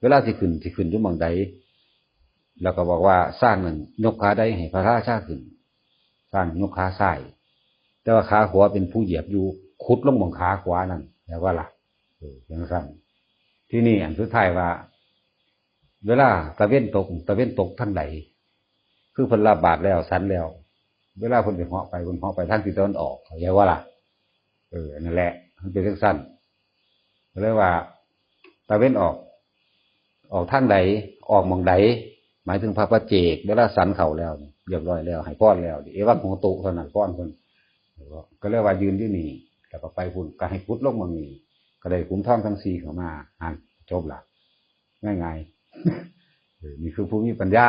เวลาสิขึ้นสิขึ้นอยู่หม่องใด แล้วก็บอกว่าช้างนั่นยกขาใดให้พระราชาขึ้น ช้างยกขาซ้าย แต่ว่าขาขวาเป็นผู้เหยียบอยู่ ขุดลงหม่องขาขวานั่น แล้วว่าล่ะ เออ จังซั่น ที่นี่อันสุดท้ายว่า เวลาตะเว็นตก ตะเว็นตกทางใด คือเพิ่นรับบาตรแล้ว ฉันแล้ว เวลาเพิ่นไปเหาะไป เพิ่นเหาะไปทางทิศตะวันออก เข้าใจว่าล่ะ เออ นั่นแหละ มันเป็นจังซั่น ก็เลยว่า ตะเว็นออก ออกทางใด ออกหม่องใด หมายถึงพระปัจเจก เวลาฉันข้าวแล้ว เรียบร้อยแล้ว ให้พรแล้ว เอวังโหตุ เท่านั้น พรเพิ่น ก็เลยว่ายืนอยู่นี่ แล้วก็ไปพุ้น ก็ให้ขุดลงหม่องนี้ ก็ได้ขุมทองทั้งสี่เข้ามา หั่น จบละ ง่ายๆ เออ นี่คือผู้มีปัญญา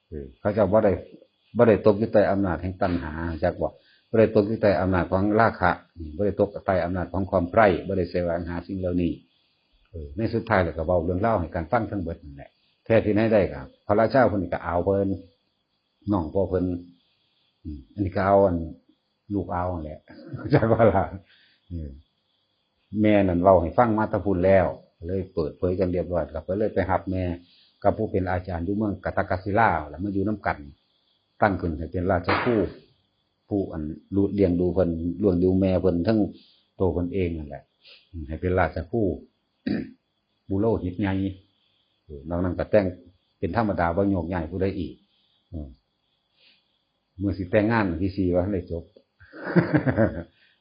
เออ เขาเจ้าบ่ได้ บ่ได้ตกอยู่ใต้อำนาจแห่งตัณหา จักบ่ บ่ได้ตกอยู่ใต้อำนาจของราคะ นี่ บ่ได้ตกใต้อำนาจของความใคร่ บ่ได้แสวงหาสิ่งเหล่านี้ เออ ในสุดท้ายแล้วก็เว้าเรื่องราวให้กันฟังทั้งเบิดนั่นแหละ แท้ที่ไหนได้ก็ พระราชาเพิ่นก็เอาเพิ่น น้องพ่อเพิ่น อืม อันนี้ก็เอาอัน ลูกเอานั่นแหละ จักว่าล่ะ เออ แม่นั่นเว้าให้ฟังมาแต่พุ้นแล้ว เลยเปิดเผยกันเรียบร้อย ก็เลยไปรับแม่กับผู้เป็นอาจารย์อยู่เมืองกาตากศิลา แล้วมาอยู่นำกัน ตั้งขึ้นให้เป็นราชครู ผู้อันดู เลี้ยงดูเพิ่น เลี้ยงดูแม่เพิ่น ทั้งตัวเพิ่นเองนั่นแหละ อืม ให้เป็นราชครู บุโรหิตใหญ่ เออ นอกนั้นก็แต่งเป็นธรรมดา บ่โยกย้ายผู้ใดอีก อืม มื้อสิแต่งงานวันที่สี่ ว่าทันได้จบ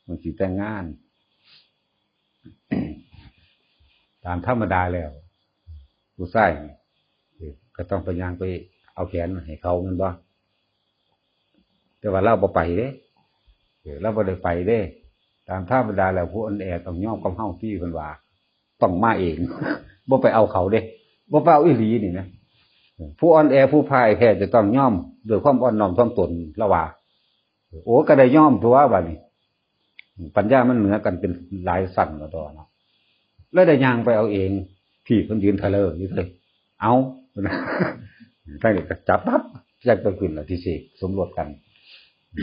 มื้อสิแต่งงาน ตามธรรมดาแล้ว ผู้ชายนี่ เออ ก็ต้องไปย่างไปเอาแขนให้เขาแม่นบ่ แต่ว่าลาวบ่ไปเด้ เออ ลาวบ่ได้ไปเด้ ตามธรรมดาแล้วผู้อ่อนแอต้องยอมกับเฮาติ เพิ่นว่า ต้องมาเอง บ่ไปเอาเขาเด้ บ่ไปเอาอีหลีนี่นะ เออ ผู้อ่อนแอผู้พ่ายแพ้จะต้องยอมด้วยความอ่อนน้อมถ่อมตน ลาวว่า โอ้ ก็ได้ยอมตั๊วบัดนี้ ปัญญามันเหนือกันเป็นหลายชั้นแล้วตั๊วเนาะ แล้วได้ย่างไปเอาเอง พี่เพิ่นยืนทะเลอยู่เลย เอา ท่านก็จับปั๊บ จักไปขึ้นละที่เสกสมรสกัน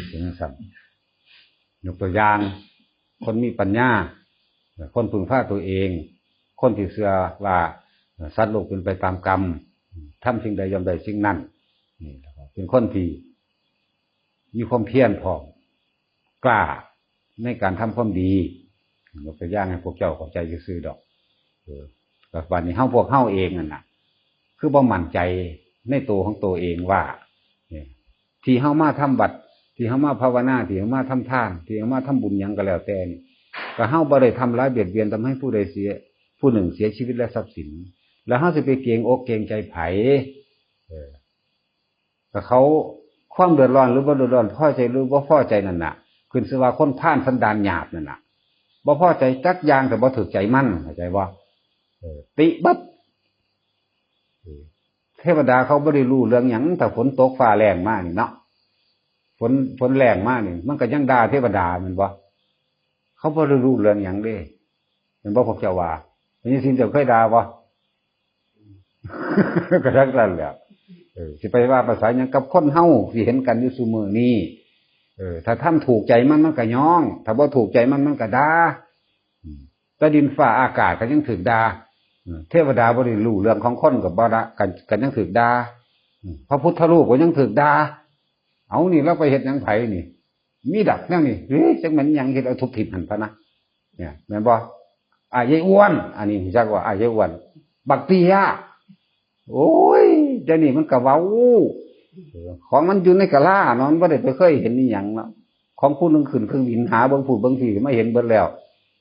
เป็นจังซั่น ยกตัวอย่าง คนมีปัญญา คนพึ่งพาตัวเอง คนที่เชื่อว่าสัตว์โลกเป็นไปตามกรรม ทำสิ่งใดย่อมได้สิ่งนั้น นี่แหละครับ เป็นคนที่มีความเพียรพร้อม กล้าในการทำความดี ยกตัวอย่างให้พวกเจ้าเข้าใจซื่อๆดอก เออ ก็บัดนี้เฮา พวกเฮาเองนั่นน่ะ คือบ่มั่นใจในตัวของตัวเองว่า เนี่ย ที่เฮามาทำวัด ที่เฮามาภาวนา ที่เฮามาทำทาน ที่เฮามาทำบุญหยังก็แล้วแต่นี่ ก็เฮาบ่ได้ทำร้ายเบียดเบียนทำให้ผู้ใดเสีย ผู้หนึ่งเสียชีวิตและทรัพย์สิน แล้วเฮาสิไปเกรงอกเกรงใจไผ เออ ก็เขา ความเดือดร้อนหรือบ่เดือดร้อน พอใจหรือบ่พอใจนั่นน่ะ ขึ้นชื่อว่าคนพาลสันดานหยาบนั่นน่ะ บ่พอใจจักอย่าง แต่บ่ถูกใจมัน เข้าใจบ่ เออ ติบัด เออ เทวดาเขาบ่ได้รู้เรื่องหยัง ถ้าฝนตกฟ้าแล้งมานี่เนาะ ฝน ฝนแล้งมานี่ มันก็ยังด่าเทวดาแม่นบ่ เขาบ่ได้รู้เรื่องหยังเด้ แม่นบ่ พวกเจ้าว่า พญาสินเจ้าเคยด่าบ่ ก็จั่งซั่นแหละ เออ สิไปว่าภาษาหยังกับคนเฮาที่เห็นกันอยู่ซุมื้อนี้ เออ ถ้าทำถูกใจมัน มันก็ยอง ถ้าบ่ถูกใจมัน มันก็ด่า อืม แต่ดินฟ้าอากาศก็ยังถูกด่า อืม เทวดาบ่ได้รู้เรื่องของคนก็บ่ด่า ก็ ก็ยังถูกด่า อืม พระพุทธรูปก็ยังถูกด่า เอานี่เราไปเฮ็ดหยังไผนี่ มีดักแนวนี่ เฮ้ย จักแม่นหยัง เฮ็ดเอาทุบถิ่มหั่นพะนะ เนี่ย แม่นบ่ อ้ายยายอ้วน อันนี้รู้จักว่าอ้ายยายอ้วน บักเตี้ย โอ้ย เดี๋ยวนี้มันก็เว้า เออ ของมันอยู่ในกะลาเนาะ มันบ่ได้ไปเคยเห็นอีหยังเนาะ ของผู้หนึ่งขึ้นเครื่องบินหาเบิ่งผู้เบิ่งที่มาเห็นเบิดแล้ว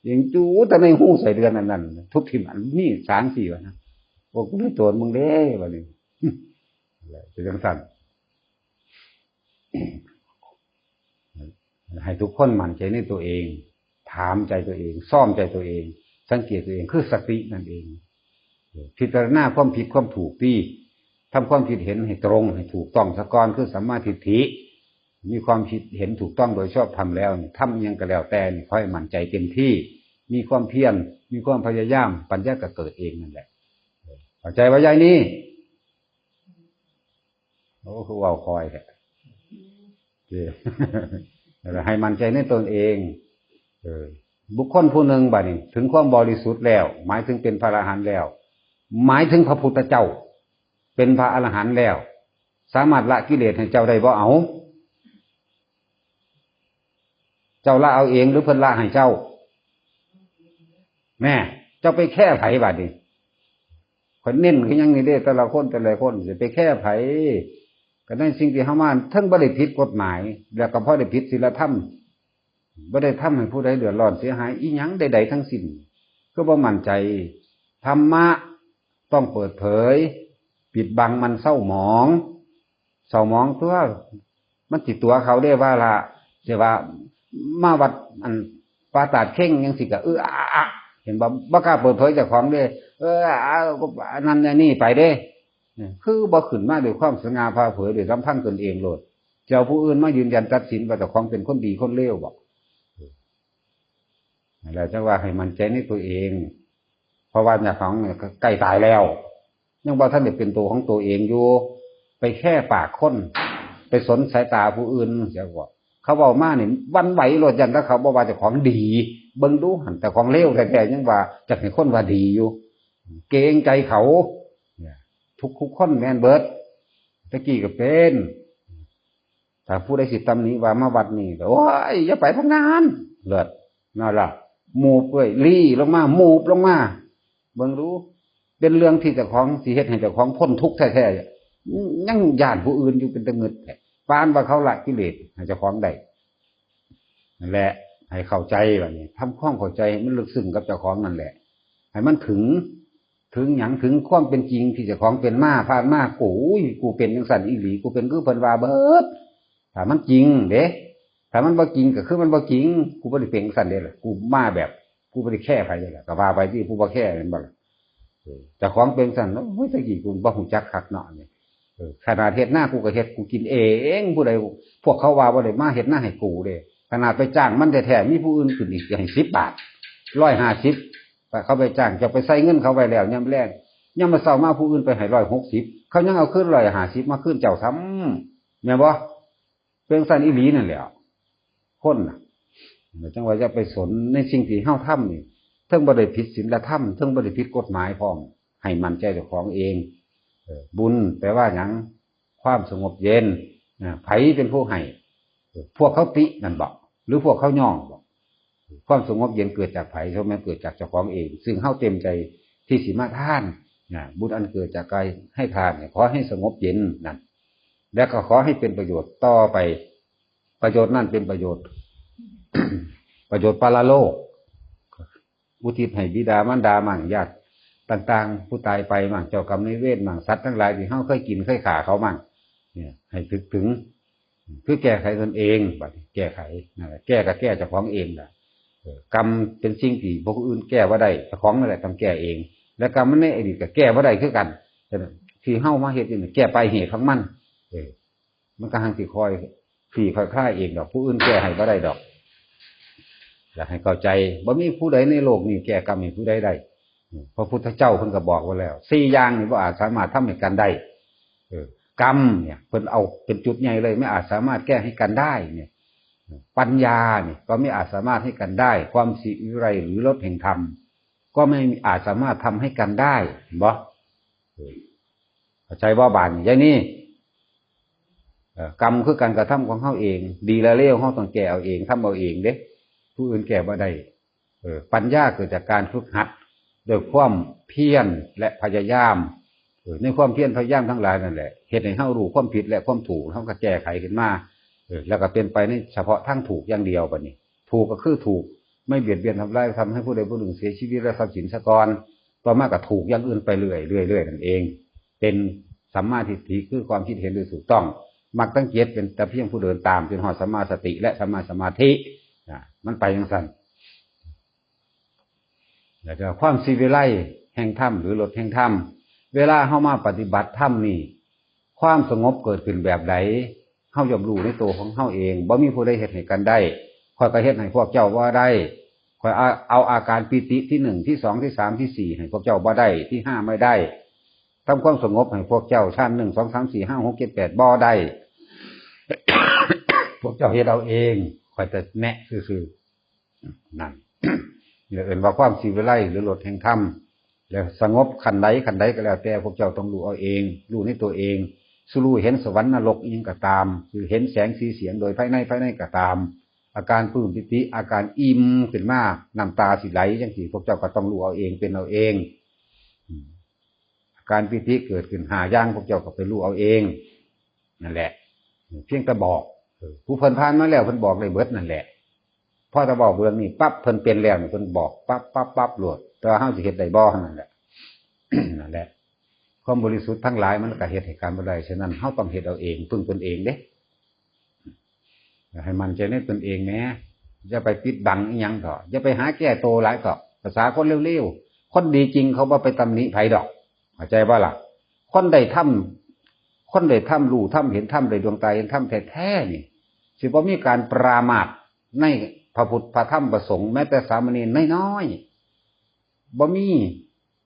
ยังจู้แต่ในหูใส่เดือนอันนั้น ทุบถิ่มอันนี้สางสี่วะนะ โอ้ กูไม่โจรมึงเด้ บัดนี้ เป็นจังซั่น ให้ทุกคนมั่นใจในตัวเอง ถามใจตัวเอง ซ่อมใจตัวเอง สังเกตตัวเอง คือสตินั่นเอง พิจารณาความผิดความถูกที่ ทำความคิดเห็นให้ตรง ให้ถูกต้องซะก่อน คือสัมมาทิฏฐิ มีความคิดเห็นถูกต้องโดยชอบธรรมแล้วนี่ ทำอิหยังก็แล้วแต่นี่ ขอให้มั่นใจเต็มที่ มีความเพียร มีความพยายาม ปัญญาก็เกิดเองนั่นแหละ เข้าใจว่ายายนี่ โอ้ คือเว้าคอยแท้ เจ้ นั่นแหละ ให้มั่นใจในตนเอง เออ บุคคลผู้หนึ่งบัดนี้ ถึงความบริสุทธิ์แล้ว หมายถึงเป็นพระอรหันต์แล้ว หมายถึงพระพุทธเจ้า เป็นพระอรหันต์แล้ว สามารถละกิเลสให้เจ้าได้บ่ เอา เจ้าละเอาเองหรือเพิ่นละให้เจ้า แม่ เจ้าไปแค่ไผบัดนี้ ข้อยเน้นคือหยังนี่เด้ แต่ละคนแต่ละคนสิไปแค่ไผ ก็ในสิ่งที่เฮามา เทิงบ่ได้ผิดกฎหมาย แล้วก็บ่ได้ผิดศีลธรรม บ่ได้ทำให้ผู้ใดเดือดร้อนเสียหายอีหยังใดๆทั้งสิ้น คือบ่มั่นใจ ธรรมะต้องเปิดเผย ปิดบังมันเศร้าหมอง เศร้าหมองตัว มันสิตั๋วเขาเด้ว่าล่ะ สิว่ามาวัดอันป่าตาดเข่งจังซี่ก็ เออ อะ อะ อะ เห็นบ่ บ่กล้าเปิดเผยเจ้าของเด้ เออ อะ ก็อันนั้นอันนี้ไปเด้ คือบ่ขึ้นมาด้วยความสง่าผ่าเผย ด้วยลำพังตนเองโลด เจ้าผู้อื่นมายืนยันตัดสินว่าเจ้าของเป็นคนดีคนเลวบ่ นั่นแหละ จังว่าให้มั่นใจในตัวเอง เพราะว่าเจ้าของเนี่ยก็ใกล้ตายแล้ว ยังบ่ทันได้เป็นตัวของตัวเองอยู่ ไปแค่ปากคน ไปสนสายตาผู้อื่นเสียกว่า เขาเว้ามานี่หวั่นไหวโลด ย้านแต่เขาบ่ว่าเจ้าของดี เบิ่งดูหั่น เจ้าของเลวแท้ๆ ยังว่าจักให้คนว่าดีอยู่ เกรงใจเขา เนี่ย ทุกๆคนแม่นเบิด แต่กี้ก็เป็น ถ้าผู้ใดสิตำหนิว่ามาวัดนี่ก็ โอ้ย อย่าไปทางนั้น เลิศ นั่นล่ะ หมูบเอ้ย ลี่ลงมา หมูบลงมา เบิ่งดู เป็นเรื่องที่เจ้าของสิเฮ็ดให้เจ้าของพ้นทุกข์แท้ๆ ยังย้านผู้อื่นอยู่เป็นตะงึดแท้ ปานว่าเขาละกิเลสให้เจ้าของได้ นั่นแหละ ให้เข้าใจบัดนี้ ทำความเข้าใจให้มันลึกซึ้งกับเจ้าของนั่นแหละ ให้มันถึง ถึงหยัง ถึงความเป็นจริงที่เจ้าของเป็นมา ผ่านมา โอ้ย กูเป็นจังซั่นอีหลี กูเป็นคือเพิ่นว่าเบิด ถ้ามันจริงเด้ ถ้ามันบ่จริงก็คือมันบ่จริง กูบ่ได้เป็นจังซั่นเด้ล่ะ กูมาแบบ กูบ่ได้แค่ไผเด้ล่ะ ก็ว่าไปที่ผู้บ่แค่แม่นบ่ล่ะ เออ เจ้าของเป็นจังซั่น โอ้ย แต่กี้กูบ่ฮู้จักคักเนาะนี่ เออ ขนาดเฮ็ดนากูก็เฮ็ดกูกินเอง ผู้ใด พวกเขาว่าบ่ได้มาเฮ็ดนาให้กูเด้ ขนาดไปจ้างมันแท้ๆ มีผู้อื่นขึ้นอีกให้สิบบาท ร้อยห้าสิบ ไป เขาไปจ้าง เจ้าไปใส่เงินเขาไว้แล้ว ยามแลง ยามมื้อเช้ามาผู้อื่นไปให้ร้อยหกสิบ เขายังเอาคืนร้อยห้าสิบมาคืนเจ้าซ้ำ แม่นบ่ เป็นจั่งซั้นอีหลีนั่นแหละ คนน่ะ จั่งว่าอย่าไปสนในสิ่งที่เฮาทำนี่ เทิงบ่ได้ผิดศีลธรรม เทิงบ่ได้ผิดกฎหมายพร้อม ให้มั่นใจเจ้าของเอง เออ บุญแปลว่าหยัง ความสงบเย็น อ่า ไผเป็นผู้ให้ เออ พวกเขาตินั่นบ่ หรือพวกเขาย่องบ่ ความสงบเย็นเกิดจากไผ เพราะมันเกิดจากเจ้าของเอง ซึ่งเฮาเต็มใจที่สิมาทาน นะ บุญอันเกิดจากการให้ทานเนี่ย ขอให้สงบเย็นนั่น และก็ขอให้เป็นประโยชน์ต่อไป ประโยชน์นั่นเป็นประโยชน์ ประโยชน์ปรโลก อุทิศให้บิดามารดามั่ง ญาติต่างๆ ผู้ตายไปมั่ง เจ้ากรรมนายเวรมั่ง สัตว์ทั้งหลายที่เฮาเคยกินเคยฆ่าเขามั่ง เนี่ย ให้นึกถึง คือแก้ไขตนเอง บัดนี้แก้ไข นั่นแหละ แก้ก็แก้เจ้าของเองล่ะ เออ กรรมเป็นสิ่งที่ผู้อื่นแก้บ่ได้ เจ้าของนั่นแหละต้องแก้เอง และกรรมมันในอดีตก็แก้บ่ได้คือกัน ฉะนั้นที่เฮามาเฮ็ดอยู่นี่ แก้ปลายเหตุของมัน เออ มันก็หังสิค่อยคลี่ค่อยคลายเองดอก ผู้อื่นแก้ให้บ่ได้ดอก อยากให้เข้าใจ บ่มีผู้ใดในโลกนี้แก้กรรมให้ผู้ใดได้ พระพุทธเจ้าเพิ่นก็บอกไว้แล้ว สี่อย่างนี่บ่อาจสามารถทำให้กันได้ เออ กรรมเนี่ย เพิ่นเอาเป็นจุดใหญ่เลย ไม่อาจสามารถแก้ให้กันได้เนี่ย ปัญญาเนี่ย ก็ไม่อาจสามารถให้กันได้ ความสิวิไลหรือรสแห่งธรรม ก็ไม่อาจสามารถทำให้กันได้ เห็นบ่ เออ เข้าใจบ่บาดนี้ อย่างนี้ เอ่อ กรรมคือการกระทำของเฮาเอง ดีและเลวเฮาต้องแก้เอาเอง ทำเอาเองเด้ ผู้อื่นแก้บ่ได้ เออ ปัญญาเกิดจากการฝึกหัด ด้วยความเพียรและพยายาม เออ ในความเพียรพยายามทั้งหลายนั่นแหละ เฮ็ดให้เฮารู้ความผิดและความถูก เฮาก็แก้ไขขึ้นมา เออ แล้วก็เป็นไปในเฉพาะทางถูกอย่างเดียวบัดนี้ ถูกก็คือถูก ไม่เบียดเบียนทำร้าย ทำให้ผู้ใดผู้หนึ่งเสียชีวิตและทรัพย์สินซะก่อน ต่อมาก็ถูกอย่างอื่นไปเรื่อยๆเรื่อยๆนั่นเอง เป็นสัมมาทิฏฐิ คือความคิดเห็นโดยถูกต้อง มรรคทั้งเจ็ดเป็นแต่เพียงผู้เดินตาม จนฮอดสัมมาสติและสัมมาสมาธิ อ่ะ มันไปจั่งซั้น แล้วก็ความสิวิไลแห่งธรรม หรือรสแห่งธรรม เวลาเฮามาปฏิบัติธรรมนี่ ความสงบเกิดขึ้นแบบใด เฮาย่อมรู้ในตัวของเฮาเอง บ่มีผู้ใดเฮ็ดให้กันได้ ข้อยก็เฮ็ดให้พวกเจ้าบ่ได้ ข้อยเอา เอาอาการปีติที่หนึ่ง ที่สอง ที่สาม ที่สี่ ให้พวกเจ้าบ่ได้ ที่ห้าไม่ได้ ทำความสงบให้พวกเจ้าชั้นหนึ่ง สอง สาม สี่ ห้า หก เจ็ด แปด บ่ได้ พวกเจ้าเฮ็ดเอาเอง ข้อยแต่แนะซื่อๆ นั่น นี่เอิ้นว่าความสิวิไล หรือรสแห่งธรรม แล้วสงบขั้นใดขั้นใดก็แล้วแต่ พวกเจ้าต้องรู้เอาเอง รู้ในตัวเอง สิรู้เห็นสวรรค์นรกอิหยังก็ตาม สิเห็นแสงสีเสียงโดยภายใน ภายในก็ตาม อาการปลื้มปิติ อาการอิ่มขึ้นมา น้ำตาสิไหลจังซี้ พวกเจ้าก็ต้องรู้เอาเอง เป็นเอาเอง อืม อาการปิติเกิดขึ้นห้าอย่าง พวกเจ้าก็ไปรู้เอาเอง นั่นแหละ เพียงแต่บอก เออ ผู้เพิ่นผ่านมาแล้ว เพิ่นบอกได้เบิดนั่นแหละ พอแต่บอกเรื่องนี้ปั๊บ เพิ่นเป็นแล้วนี่ เพิ่นบอกปั๊บปั๊บปั๊บโลด แต่ว่าเฮาสิเฮ็ดได้บ่ นั่นแหละ นั่นแหละ ความบริสุทธิ์ทั้งหลายมันก็เฮ็ดให้การบ่ได้ ฉะนั้นเฮาต้องเฮ็ดเอาเอง พึ่งตนเองเด้ ให้มั่นใจในตนเองแหน่ อย่าไปปิดบังอิหยังเถาะ อย่าไปหาแก้ตัวหลายเถาะ ภาษาคนเร็วๆ คนดีจริงเขาบ่ไปตำหนิไผดอก เข้าใจบ่ล่ะ คนได้ธรรม คนได้ธรรม รู้ธรรม เห็นธรรม ได้ดวงตาเห็นธรรมแท้ๆ นี่ สิบ่มีการปรามาสในพระพุทธ พระธรรม พระสงฆ์ แม้แต่สามเณรน้อยๆ บ่มี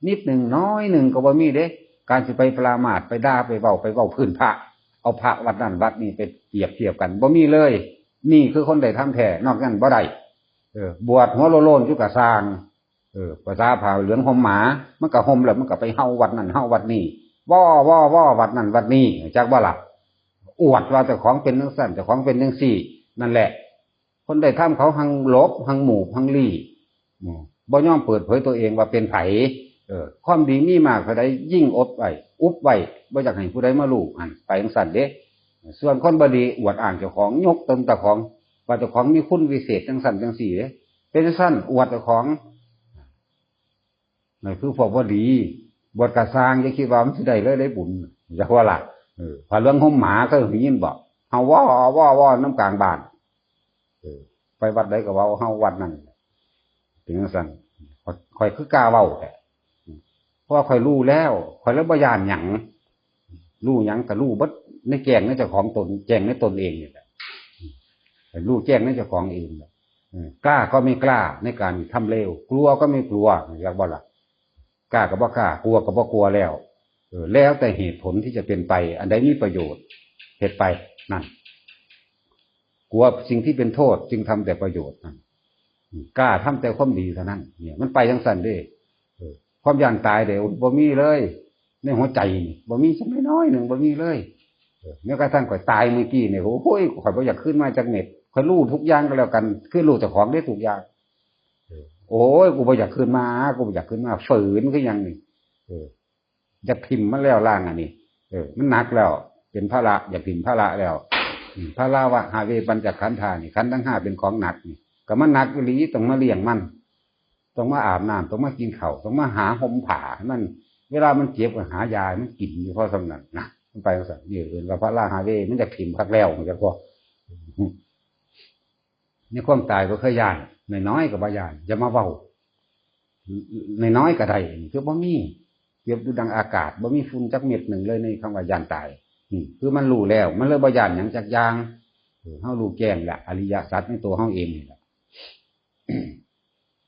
นิดหนึ่ง น้อยหนึ่งก็บ่มีเด้ การสิไปปรามาส ไปด่า ไปเว้า ไปเว้าพื้นพระ เอาพระวัดนั่นวัดนี้ไปเปรียบเทียบกัน บ่มีเลย นี่คือคนได้ธรรมแท้ นอกนั้นบ่ได้ เออ บวชหัวโล้นๆ อยู่ก็ซ่าง เออ ภาษาผ้าเหลืองห่มหมา มันก็ห่มแล้วมันก็ไปเฮาวัดนั่นเฮาวัดนี่ ว่อว่อว่อวัดนั่นวัดนี่ จักบ่ล่ะ อวดว่าเจ้าของเป็นจังซั่น เจ้าของเป็นจังซี่ นั่นแหละ คนได้ธรรมเขาหังหลบ หังหมูบ หังลี้ อืม บ่ยอมเปิดเผยตัวเองว่าเป็นไผ เออ ความดีมีมากเท่าใดยิ่งอบไว้ อุบไว้ บ่อยากให้ผู้ใดมารู้ หั่น ไปจังซั่นเด้ ส่วนคนบ่ดีอวดอ้างเจ้าของ ยกตนเจ้าของ ว่าเจ้าของมีคุณวิเศษจังซั่นจังซี่เด้ เป็นจังซั่น อวดเจ้าของ นั่นคือพวกบ่ดี บวชก็ซ่าง อย่าคิดว่ามันสิได้เลย ได้บุญ จักว่าล่ะ เออ ผ้าเหลืองห่มหมา เคยได้ยินบ่ เฮาว่อว่อว่อนำกลางบ้าน เออ ไปวัดใดก็เว้าเฮาวัดนั่น เป็นจังซั่น ข้อย ข้อยคือกล้าเว้าแท้ เพราะว่าข้อยรู้แล้ว ข้อยเลยบ่ย้านหยัง รู้หยังก็รู้เบิด ในแจ้งในเจ้าของตน แจ้งในตนเองนี่แหละ รู้แจ้งในเจ้าของเองแหละ เออ กล้าก็ไม่กล้าในการทำเลว กลัวก็ไม่กลัว จักบ่ล่ะ กล้าก็บ่กล้า กลัวก็บ่กลัวแล้ว เออ แล้วแต่เหตุผลที่จะเป็นไป อันใดมีประโยชน์ เฮ็ดไป นั่น กลัวสิ่งที่เป็นโทษ จึงทำแต่ประโยชน์นั่น กล้าทำแต่ความดีเท่านั้น เนี่ย มันไปจังซั่นเด้ เออ ความย้านตายเด้ บ่มีเลย ในหัวใจนี่ บ่มีสักน้อยหนึ่ง บ่มีเลย เออ แม้กระทั่งข้อยตายเมื่อกี้เนี่ย โอ้ย ข้อยบ่อยากคืนมาจักเม็ด ข้อยรู้ทุกอย่างก็แล้วกัน คือรู้เจ้าของเด้ทุกอย่าง เออ โอ้ย กูบ่อยากคืนมา กูบ่อยากคืนมา ฝืนคือหยังนี่ เออ อยากถิ่มมันแล้วร่างอันนี้ เออ มันหนักแล้ว เป็นภาระ อยากถิ่มภาระแล้ว อืม ภาระวะหาเวปัญจขันธานี่ ขันธ์ทั้งห้าเป็นของหนักนี่ ก็มันหนักอีหลี ต้องมาเลี้ยงมัน ต้องมาอาบน้ำ ต้องมากินข้าว ต้องมาหาห่มผ้าให้มัน เวลามันเจ็บก็หายาให้มันกินอยู่ เพราะส่ำนั้นนะ มันไปจังซั่น นี่เอิ้นว่าภาระหาเว มันอยากถิ่มคักแล้ว มันจะพอ ในความตายบ่เคยย้าน น้อยๆก็บ่ย้าน อย่ามาเว้า น้อยๆก็ได้ คือบ่มี เปรียบอยู่ดังอากาศ บ่มีฝุ่นจักเม็ดหนึ่งเลยในคำว่าย้านตาย อืม คือมันรู้แล้ว มันเลยบ่ย้านหยังจักอย่าง เออ เฮารู้แจ้งละ อริยสัจในตัวเฮาเองนี่แหละ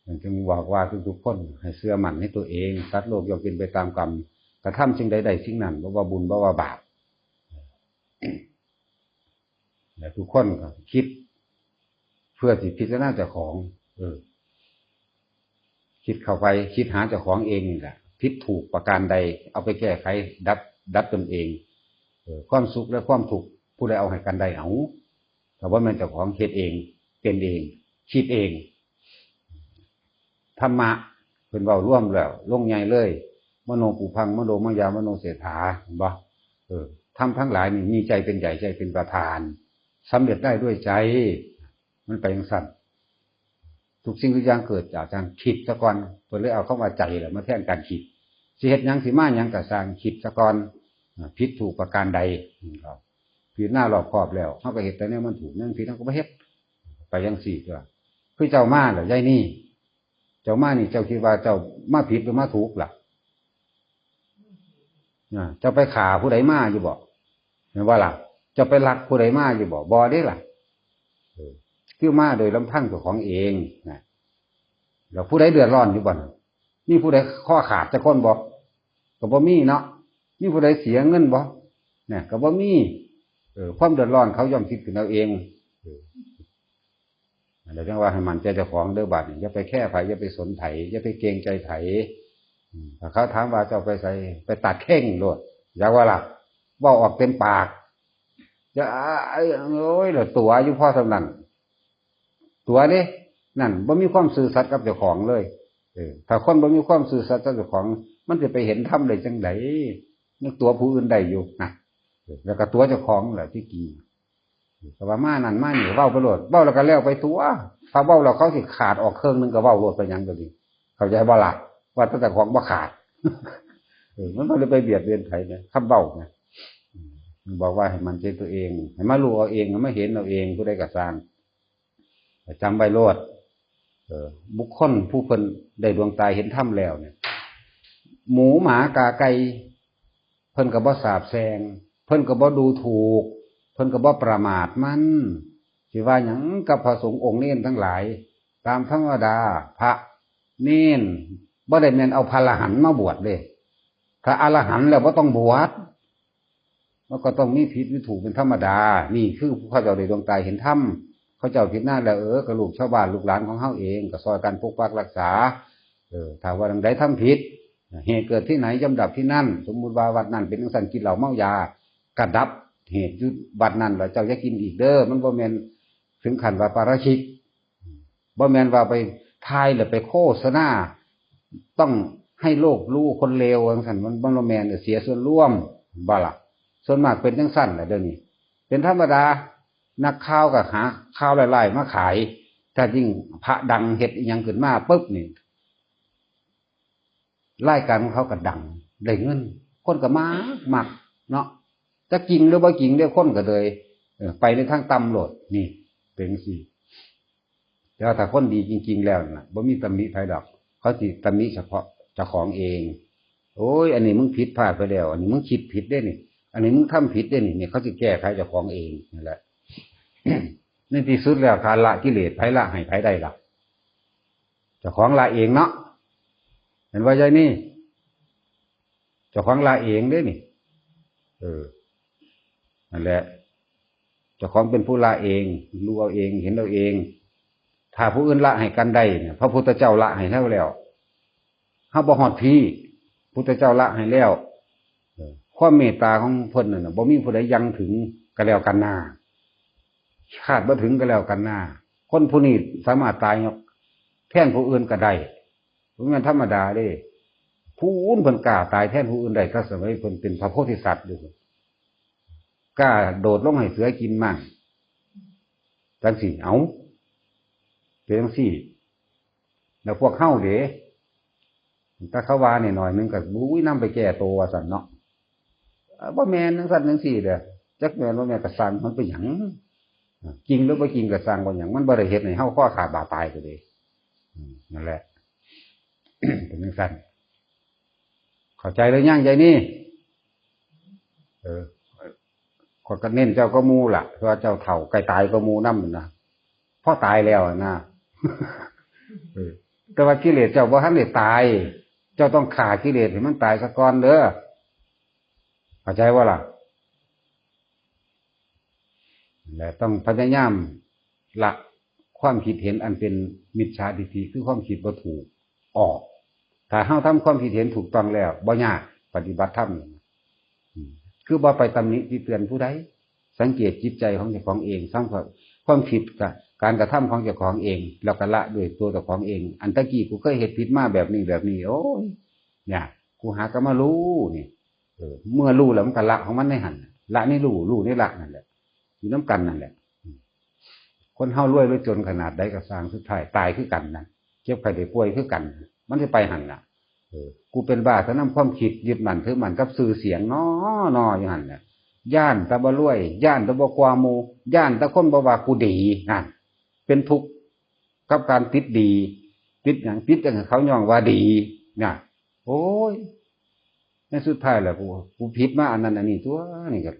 มันจึงบอกว่าทุกๆคนให้เชื่อมั่นในตัวเอง สัตว์โลกย่อมเป็นไปตามกรรม กระทำสิ่งใดได้สิ่งนั้น บ่ว่าบุญ บ่ว่าบาป และทุกคนก็คิด เพื่อสิพิจารณาเจ้าของ เออ คิดเข้าไป คิดหาเจ้าของเองนี่แหละ ผิดถูกประการใด เอาไปแก้ไข ดับ ดับตนเอง เออ ความสุขและความทุกข์ ผู้ใดเอาให้กันได้ เอา แต่ว่าแม่นเจ้าของเฮ็ดเอง เป็นเอง คิดเอง ธรรมะ เพิ่นเว้ารวมแล้ว ลงใหญ่เลย มโนปุพัง มโนมยา มโนเศรษฐา เห็นบ่ เออ ธรรมทั้งหลายนี่มีใจเป็นใหญ่ ใจเป็นประธาน สำเร็จได้ด้วยใจ มันไปจังซั่น ทุกสิ่งทุกอย่างเกิดจากการคิดซะก่อน เพิ่นเลยเอาคำว่าใจแหละมาแทนการคิด สิเฮ็ดหยังสิมาหยังก็ซ่าง คิดซะก่อน อ่า ผิดถูกประการใด อืม ครับ พิจารณารอบคอบแล้ว เฮาก็เฮ็ดแต่แนวมันถูก แนวมันผิด เฮาก็บ่เฮ็ด ไปจังซี่ตัว คือเจ้ามาแล้ว ยายนี่ เจ้ามานี่ เจ้าคิดว่าเจ้ามาผิดหรือมาถูกล่ะ อ่า เจ้าไปฆ่าผู้ใดมาอยู่บ่ แม่นบ่ล่ะ เจ้าไปลักผู้ใดมาอยู่บ่ บ่เด้ล่ะ เออ คือมาโดยลำพังเจ้าของเองนะ แล้วผู้ใดเดือดร้อนอยู่บ่น่ะ มีผู้ใดคอขาดจักคนบ่ ก็บ่มีเนาะ มีผู้ใดเสียเงินบ่เนี่ยก็บ่มี เออ ความเดือดร้อนเขาย่อมคิดขึ้นเอาเอง เออ แล้วจังว่าให้มั่นใจเจ้าของเด้อบาดนี้ อย่าไปแคร์ไผ อย่าไปสนไผ อย่าไปเกรงใจไผ อืม ถ้าเขาถามว่าเจ้าไปไส ไปตัดเข่งโลด อยากว่าล่ะ เว้าออกเต็มปาก จะ อ้าย โอ้ย แล้วตั๋วอยู่พอส่ำนั้น ตั๋วเด้ นั่น บ่มีความซื่อสัตย์กับเจ้าของเลย เออ ถ้าคนบ่มีความซื่อสัตย์กับเจ้าของ มันสิไปเห็นธรรมได้จั่งใด ยังตั๋วผู้อื่นได้อยู่นะ เออ แล้วก็ตั๋วเจ้าของแหละที่จริง แต่ว่ามานั่นมานี่ เว้าไปโลด เว้าแล้วก็แล้วไปตั๋ว ถ้าเว้าแล้วเขาสิขาดออกเครื่องหนึ่งก็เว้าโลด ไปหยังก็ดี เข้าใจบ่ล่ะ ว่าแต่เจ้าของบ่ขาด เออ มันบ่ได้ไปเบียดเบียนไผนะ คำเว้านะ อืม มันบอกว่าให้มั่นใจตัวเอง ให้มารู้เอาเอง ให้มาเห็นเอาเอง ผู้ใดก็ซ่าง จำไว้โลด เออ บุคคลผู้เพิ่นได้ดวงตาเห็นธรรมแล้วเนี่ย หมูหมากาไก่ เพิ่นก็บ่สาปแช่ง เพิ่นก็บ่ดูถูก เพิ่นก็บ่ประมาทมัน สิว่าหยังกับพระสงฆ์องค์เณรทั้งหลาย ตามธรรมดา พระเณรบ่ได้แม่นเอาพระอรหันต์มาบวชเด้ ถ้าอรหันต์แล้วบ่ต้องบวช มันก็ต้องมีผิดมีถูกเป็นธรรมดา นี่คือผู้เขาเจ้าได้ดวงตาเห็นธรรม เขาเจ้าผิดหน้าแล้ว เออ ก็ลูกชาวบ้านลูกหลานของเฮาเอง ก็ซ่อยกันปกปักรักษา เออ ถ้าว่าอันใดทำผิด เหตุเกิดที่ไหนย่อมดับที่นั่น สมมุติว่าวัดนั้นเป็นจั่งซั้น กินเหล้าเมายา ก็ดับเหตุอยู่วัดนั้น แล้วเจ้าอย่ากินอีกเด้อ มันบ่แม่นถึงขั้นว่าปาราชิก บ่แม่นว่าไปถ่ายแล้วไปโฆษณา ต้องให้โลกรู้คนเลวจั่งซั้น มัน มันบ่แม่น เสียส่วนรวม บ่ล่ะ ส่วนมากเป็นจั่งซั้นแหละเดี๋ยวนี้ เป็นธรรมดา นักข่าวก็หาข่าวร้ายๆมาขาย ถ้ายิ่งพระดังเฮ็ดอิหยังขึ้นมาปุ๊บนี่ รายการของเขาก็ดัง ได้เงิน คนก็มัก มักเนาะ จะจริงหรือบ่จริงเด้อ คนก็เลย เออ ไปในทางต่ำโลด นี่ เป็นจั่งซี้ แต่ว่าถ้าคนดีจริงๆแล้วน่ะ บ่มีตำหนิไผดอก เขาสิตำหนิเฉพาะเจ้าของเอง โอ้ย อันนี้มึงผิดพลาดไปแล้ว อันนี้มึงคิดผิดเด้นี่ อันนี้มึงทำผิดเด้นี่ นี่เขาสิแก้ไขเจ้าของเองนั่นแหละ ในที่สุดแล้ว ถ้าละกิเลส ไผละให้ไผได้ล่ะ เจ้าของละเองเนาะ เห็นว่าใหญ่นี่ เจ้าของละเองเด้นี่ เออ นั่นแหละ เจ้าของเป็นผู้ละเอง รู้เอาเอง เห็นเอาเอง ถ้าผู้อื่นละให้กันได้เนี่ย พระพุทธเจ้าละให้แล้วแล้ว เฮาบ่ฮอดพี้ พุทธเจ้าละให้แล้ว เออ ความเมตตาของเพิ่นนั่นน่ะ บ่มีผู้ใดยังถึง ก็แล้วกันหน้า คาดบ่ถึงก็แล้วกันหน้า คนผู้นี้สามารถตายแทนผู้อื่นก็ได้ บ่แม่นธรรมดาเด้ ผู้อื่นเพิ่นกล้าตายแทนผู้อื่นได้ แต่สมัยเพิ่นเป็นพระโพธิสัตว์อยู่ กล้าโดดลงให้เสือกินมั่ง จั่งซี้ เอ้า เป็นจั่งซี้ แล้วพวกเฮาเด้ ถ้าเขาว่านี่หน่อยหนึ่งก็ อุ้ย นำไปแก้ตัวว่าซั่นเนาะ เอ่อ บ่แม่นจั่งซั่นจั่งซี้เด้อ จักแม่นบ่แม่นก็ซ่างมันไปหยัง จริงหรือบ่จริงก็ซ่างบ่หยัง มันบ่ได้เฮ็ดให้เฮาคอขาดบาดตายก็เลย อืม นั่นแหละ เป็นจั่งซั่น เข้าใจหรือยัง ยายนี่ เออ ข้อยก็เน้นเจ้าก็หมู่ล่ะ เพราะว่าเจ้าเฒ่าใกล้ตายก็หมู่นำนั่นนะ พอตายแล้วอะนะ เออ แต่ว่ากิเลสเจ้าบ่ทันได้ตาย เจ้าต้องฆ่ากิเลสให้มันตายซะก่อนเด้อ เข้าใจบ่ล่ะ และต้องพยายามละความคิดเห็นอันเป็นมิจฉาทิฏฐิ คือความคิดบ่ถูกออก ถ้าเฮาทำความคิดเห็นถูกต้องแล้ว บ่ยากปฏิบัติธรรม อืม คือบ่ไปตำหนิติเตียนผู้ใด สังเกตจิตใจของเจ้าของเอง สังเกตความคิดกับการกระทำของเจ้าของเอง แล้วก็ละด้วยตัวเจ้าของเอง อันตะกี้กูเคยเฮ็ดผิดมาแบบนี้แบบนี้ โอ้ย เนี่ย กูหาก็มารู้นี่ เออ เมื่อรู้แล้วมันก็ละของมันในหั่น ละในรู้ รู้ในละนั่นแหละ อยู่นำกันนั่นแหละ อืม คนเฮารวยหรือจนขนาดใดก็ซ่าง สุดท้ายตายคือกันนะ เจ็บไข้ได้ป่วยคือกัน มันสิไปหั่นน่ะ เออ กูเป็นบ้าแต่นำความคิดยึดมั่นถือมั่นกับชื่อเสียงน้อ น้ออยู่หั่นน่ะ ย้านแต่บ่รวย ย้านแต่บ่กว่าหมู่ ย้านแต่คนบ่ว่ากูดี นั่น เป็นทุกข์กับการติดดี ติดหยัง ติดหยังเขาย่องว่าดี น่ะ โอ้ย ในสุดท้ายแล้วกู กูผิดมาอันนั้นอันนี้ตั๊ว นี่ก็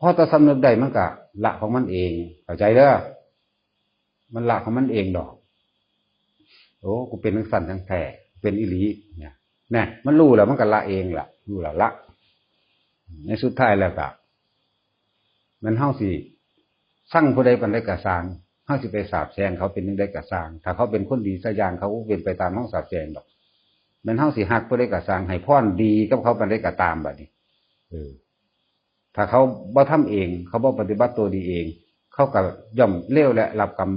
พอแต่สำนึกได้มันก็ละของมันเอง เข้าใจเด้อ มันละของมันเองดอก โอ้ กูเป็นจั่งซั้นจั่งแท้ เป็นอีหลี เนี่ย แน่ มันรู้แล้วมันก็ละเองล่ะ รู้แล้วละ ในสุดท้ายแล้วก็ แม่นเฮาสิซังผู้ใดปานใดก็ซ่าง เฮาสิไปสาปแช่งเขาเป็นจั่งใดก็ซ่าง ถ้าเขาเป็นคนดีสักอย่าง เขาก็เป็นไปตามเฮาสาปแช่งดอก แม่นเฮาสิฮักผู้ใดก็ซ่าง ให้พรดีกับเขาปานใดก็ตามบัดนี้ เออ ถ้าเขาบ่ทำเอง เขาบ่ปฏิบัติตัวดีเอง เขาก็ย่อมเลวและรับกรรม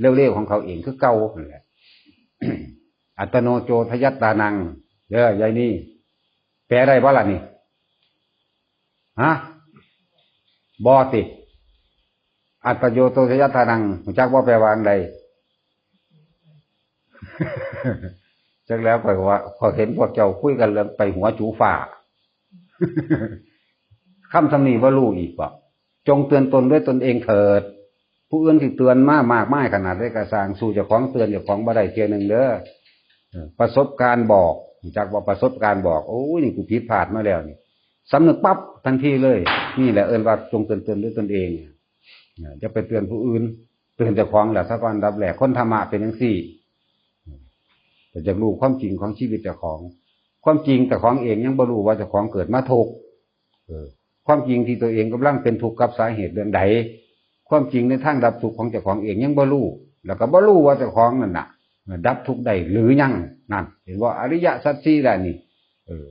เลวๆของเขาเองคือเก่านั่นแหละ อัตตโนโจทยัตตานัง เด้อยายนี่ แปลได้บ่ล่ะนี่ ฮะ บ่ติ อัตตโยโตทยัตตานัง รู้จักบ่แปลว่าอันใด จักแล้วข้อยว่า ข้อยเห็นพวกเจ้าคุยกันเรื่องไปหัวจูฟ้า คำสำนีบ่รู้อีกบ่ จงเตือนตนด้วยตนเองเถิด ผู้อื่นสิเตือนมามากมายขนาดใดก็ซ่าง สู้เจ้าของเตือนเจ้าของบ่ได้เทื่อหนึ่งเด้อ เออ ประสบการณ์บอก รู้จักว่าประสบการณ์บอก โอ้ย นี่กูผิดพลาดมาแล้วนี่ สำนึกปั๊บทันทีเลย นี่แหละเอิ้นว่าจงเตือนตนด้วยตนเอง เออ อย่าไปเตือนผู้อื่น เตือนเจ้าของแหละซะก่อนอันดับแรก คนธรรมะเป็นจั่งซี้ แต่อยากรู้ความจริงของชีวิตเจ้าของ ความจริงเจ้าของเองยังบ่รู้ว่าเจ้าของเกิดมาทุกข์ เออ ความจริงที่ตัวเองกำลังเป็นทุกข์กับสาเหตุเรื่องใด ความจริงในทางดับทุกข์ของเจ้าของเองยังบ่รู้ แล้วก็บ่รู้ว่าเจ้าของนั่นน่ะ ดับทุกข์ได้หรือยัง นั่น เห็นบ่ อริยสัจสี่แล้วนี่ เออ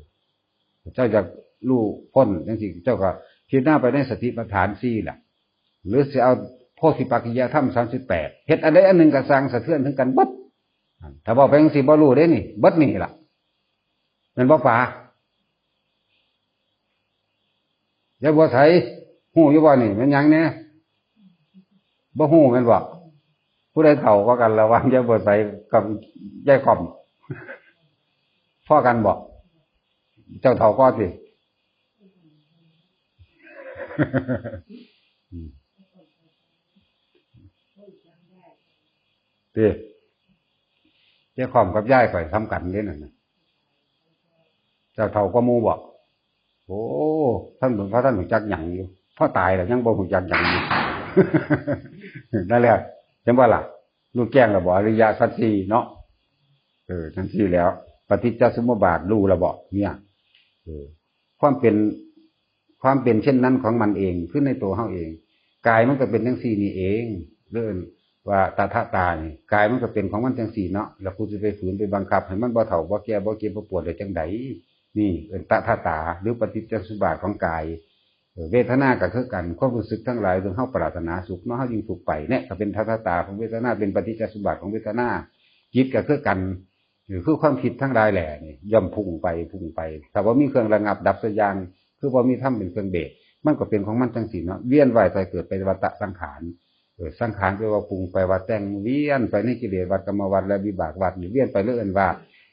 เจ้าอยากรู้พ้นจั่งซี้ เจ้าก็พิจารณาไปในสติปัฏฐานสี่ล่ะ หรือสิเอาโพธิปักขิยธรรมสามสิบแปด เฮ็ดอันใดอันหนึ่งก็ซ่างสะเทือนถึงกันเบิด ถ้าเว้าไปจั่งซี้บ่รู้เด้นี่ เบิดนี่ล่ะ แม่นบ่ป๋า ยายบัวไส ฮู้อยู่บ่นี่ แม่นหยังแน่ บ่ฮู้แม่นบ่ ผู้ใดเฒ่ากว่ากันระหว่างยายบัวไสกับยายค่อม พอกันบ่ เจ้าเฒ่ากว่าติ อืม ติ ยายค่อมกับยายข่อยส่ำกันเด้นั่นน่ะ เจ้าเฒ่ากว่าหมู่บ่ โอ้ ท่านเบิ่ง พระท่านรู้จักหยังอยู่ พอตายแล้วยังบ่รู้จักหยังอยู่ นั่นแหละ เห็นบ่ล่ะ รู้แจ้งแล้วบ่ อริยสัจสี่เนาะ เออ จั่งซี้แล้ว ปฏิจจสมุปบาทรู้แล้วบ่ เนี่ย เออ ความเป็น ความเป็นเช่นนั้นของมันเอง คือในตัวเฮาเอง กายมันก็เป็นจั่งซี้นี่เอง เรียกว่าตถาตานี่ กายมันก็เป็นของมันจั่งซี้เนาะ แล้วกูสิไปฝืนไปบังคับให้มันบ่เฒ่าบ่แก่บ่เจ็บบ่ปวดได้จั่งใด นี่เอิ้นตถาตา หรือปฏิจจสมุปบาทของกาย เออ เวทนาก็คือกัน ความรู้สึกทั้งหลาย เรื่องเฮาปรารถนาสุขเนาะ เฮายิ่งทุกข์ไป เนี่ยก็เป็นตถาตาของเวทนา เป็นปฏิจจสมุปบาทของเวทนา จิตก็คือกัน เออ คือความคิดทั้งหลายแหละนี่ ย่อมพุ่งไป พุ่งไป ถ้าบ่มีเครื่องระงับดับสักอย่าง คือบ่มีธรรมเป็นเครื่องเบรก มันก็เป็นของมันจั่งซี้เนาะ เวียนว่ายตายเกิดไปวัฏฏะสังขาร เออ สังขารแปลว่าปรุง แปลว่าแต่ง เวียนไปในกิเลสวัฏ กรรมวัฏ และวิบากวัฏนี่ เวียนไปเรื่อย เอิ้นว่า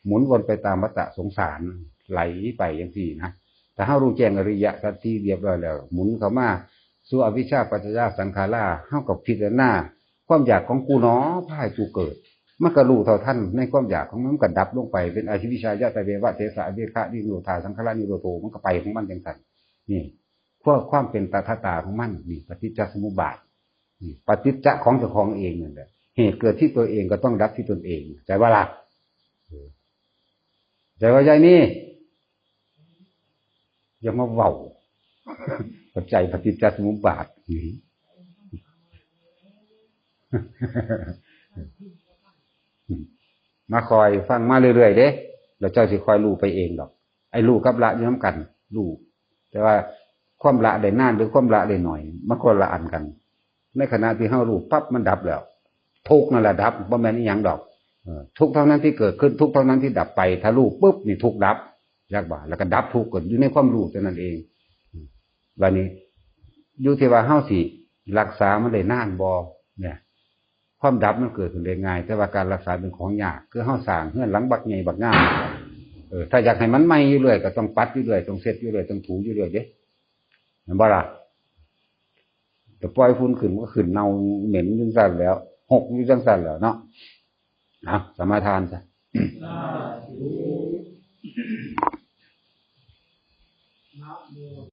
หมุนวนไปตามวัฏฏะสงสาร ไหลไปจั่งซี้นะ ถ้าเฮารู้แจ้งอริยสัจสี่เรียบร้อยแล้ว หมุนเข้ามาสู่อวิชชาปัจจยสังขารา เฮาก็พิจารณา ความอยากของกูหนอ พาให้กูเกิด มันก็รู้เท่าทันในความอยากของมัน มันก็ดับลงไป เป็นอวิชชายะตะเววะเทสะอวิคานิโรธาสังขารนิโรโธ มันก็ไปของมันจั่งซั่น นี่ พวกความเป็นตถาตาของมัน นี่ ปฏิจจสมุปบาท นี่ ปฏิจจะของเจ้าของเองนั่นแหละ เหตุเกิดที่ตัวเองก็ต้องดับที่ตนเอง ใจว่าล่ะ เออ ใจว่ายายนี่ อย่ามาเว้า ปัจจัยปฏิจจสมุปบาท นี่ มาคอยฟังมาเรื่อยๆเด้ แล้วเจ้าสิคอยรู้ไปเองดอก ไอ้รู้กับละอยู่นำกัน รู้ แต่ว่าความละได้นานหรือความละได้หน่อย มันคนละอันกัน ในขณะที่เฮารู้ปั๊บมันดับแล้ว ทุกข์นั่นแหละดับ บ่แม่นอีหยังดอก เออ ทุกข์เท่านั้นที่เกิดขึ้น ทุกข์เท่านั้นที่ดับไป ถ้ารู้ปุ๊บนี่ทุกข์ดับ จักบ่า แล้วก็ดับทุกข์ก็อยู่ในความรู้เท่านั้นเอง อืม บัดนี้ อยู่ที่ว่าเฮาสิรักษามันได้นานบ่ เนี่ย ความดับมันเกิดขึ้นได้ง่าย แต่ว่าการรักษาเป็นของยาก คือเฮาสร้างเฮือนหลังบักใหญ่บักงาม เออ ถ้าอยากให้มันใหม่อยู่เรื่อย ก็ต้องปัดอยู่เรื่อย ต้องเช็ดอยู่เรื่อย ต้องถูอยู่เรื่อยเด้ แม่นบ่ล่ะ แต่ปล่อยฝุ่นขึ้นมันก็ขึ้นเน่าเหม็นจั่งซั่นแล้ว หกอยู่จั่งซั่นแล้วเนาะ เอา สมาทานซะ สาธุ นะโม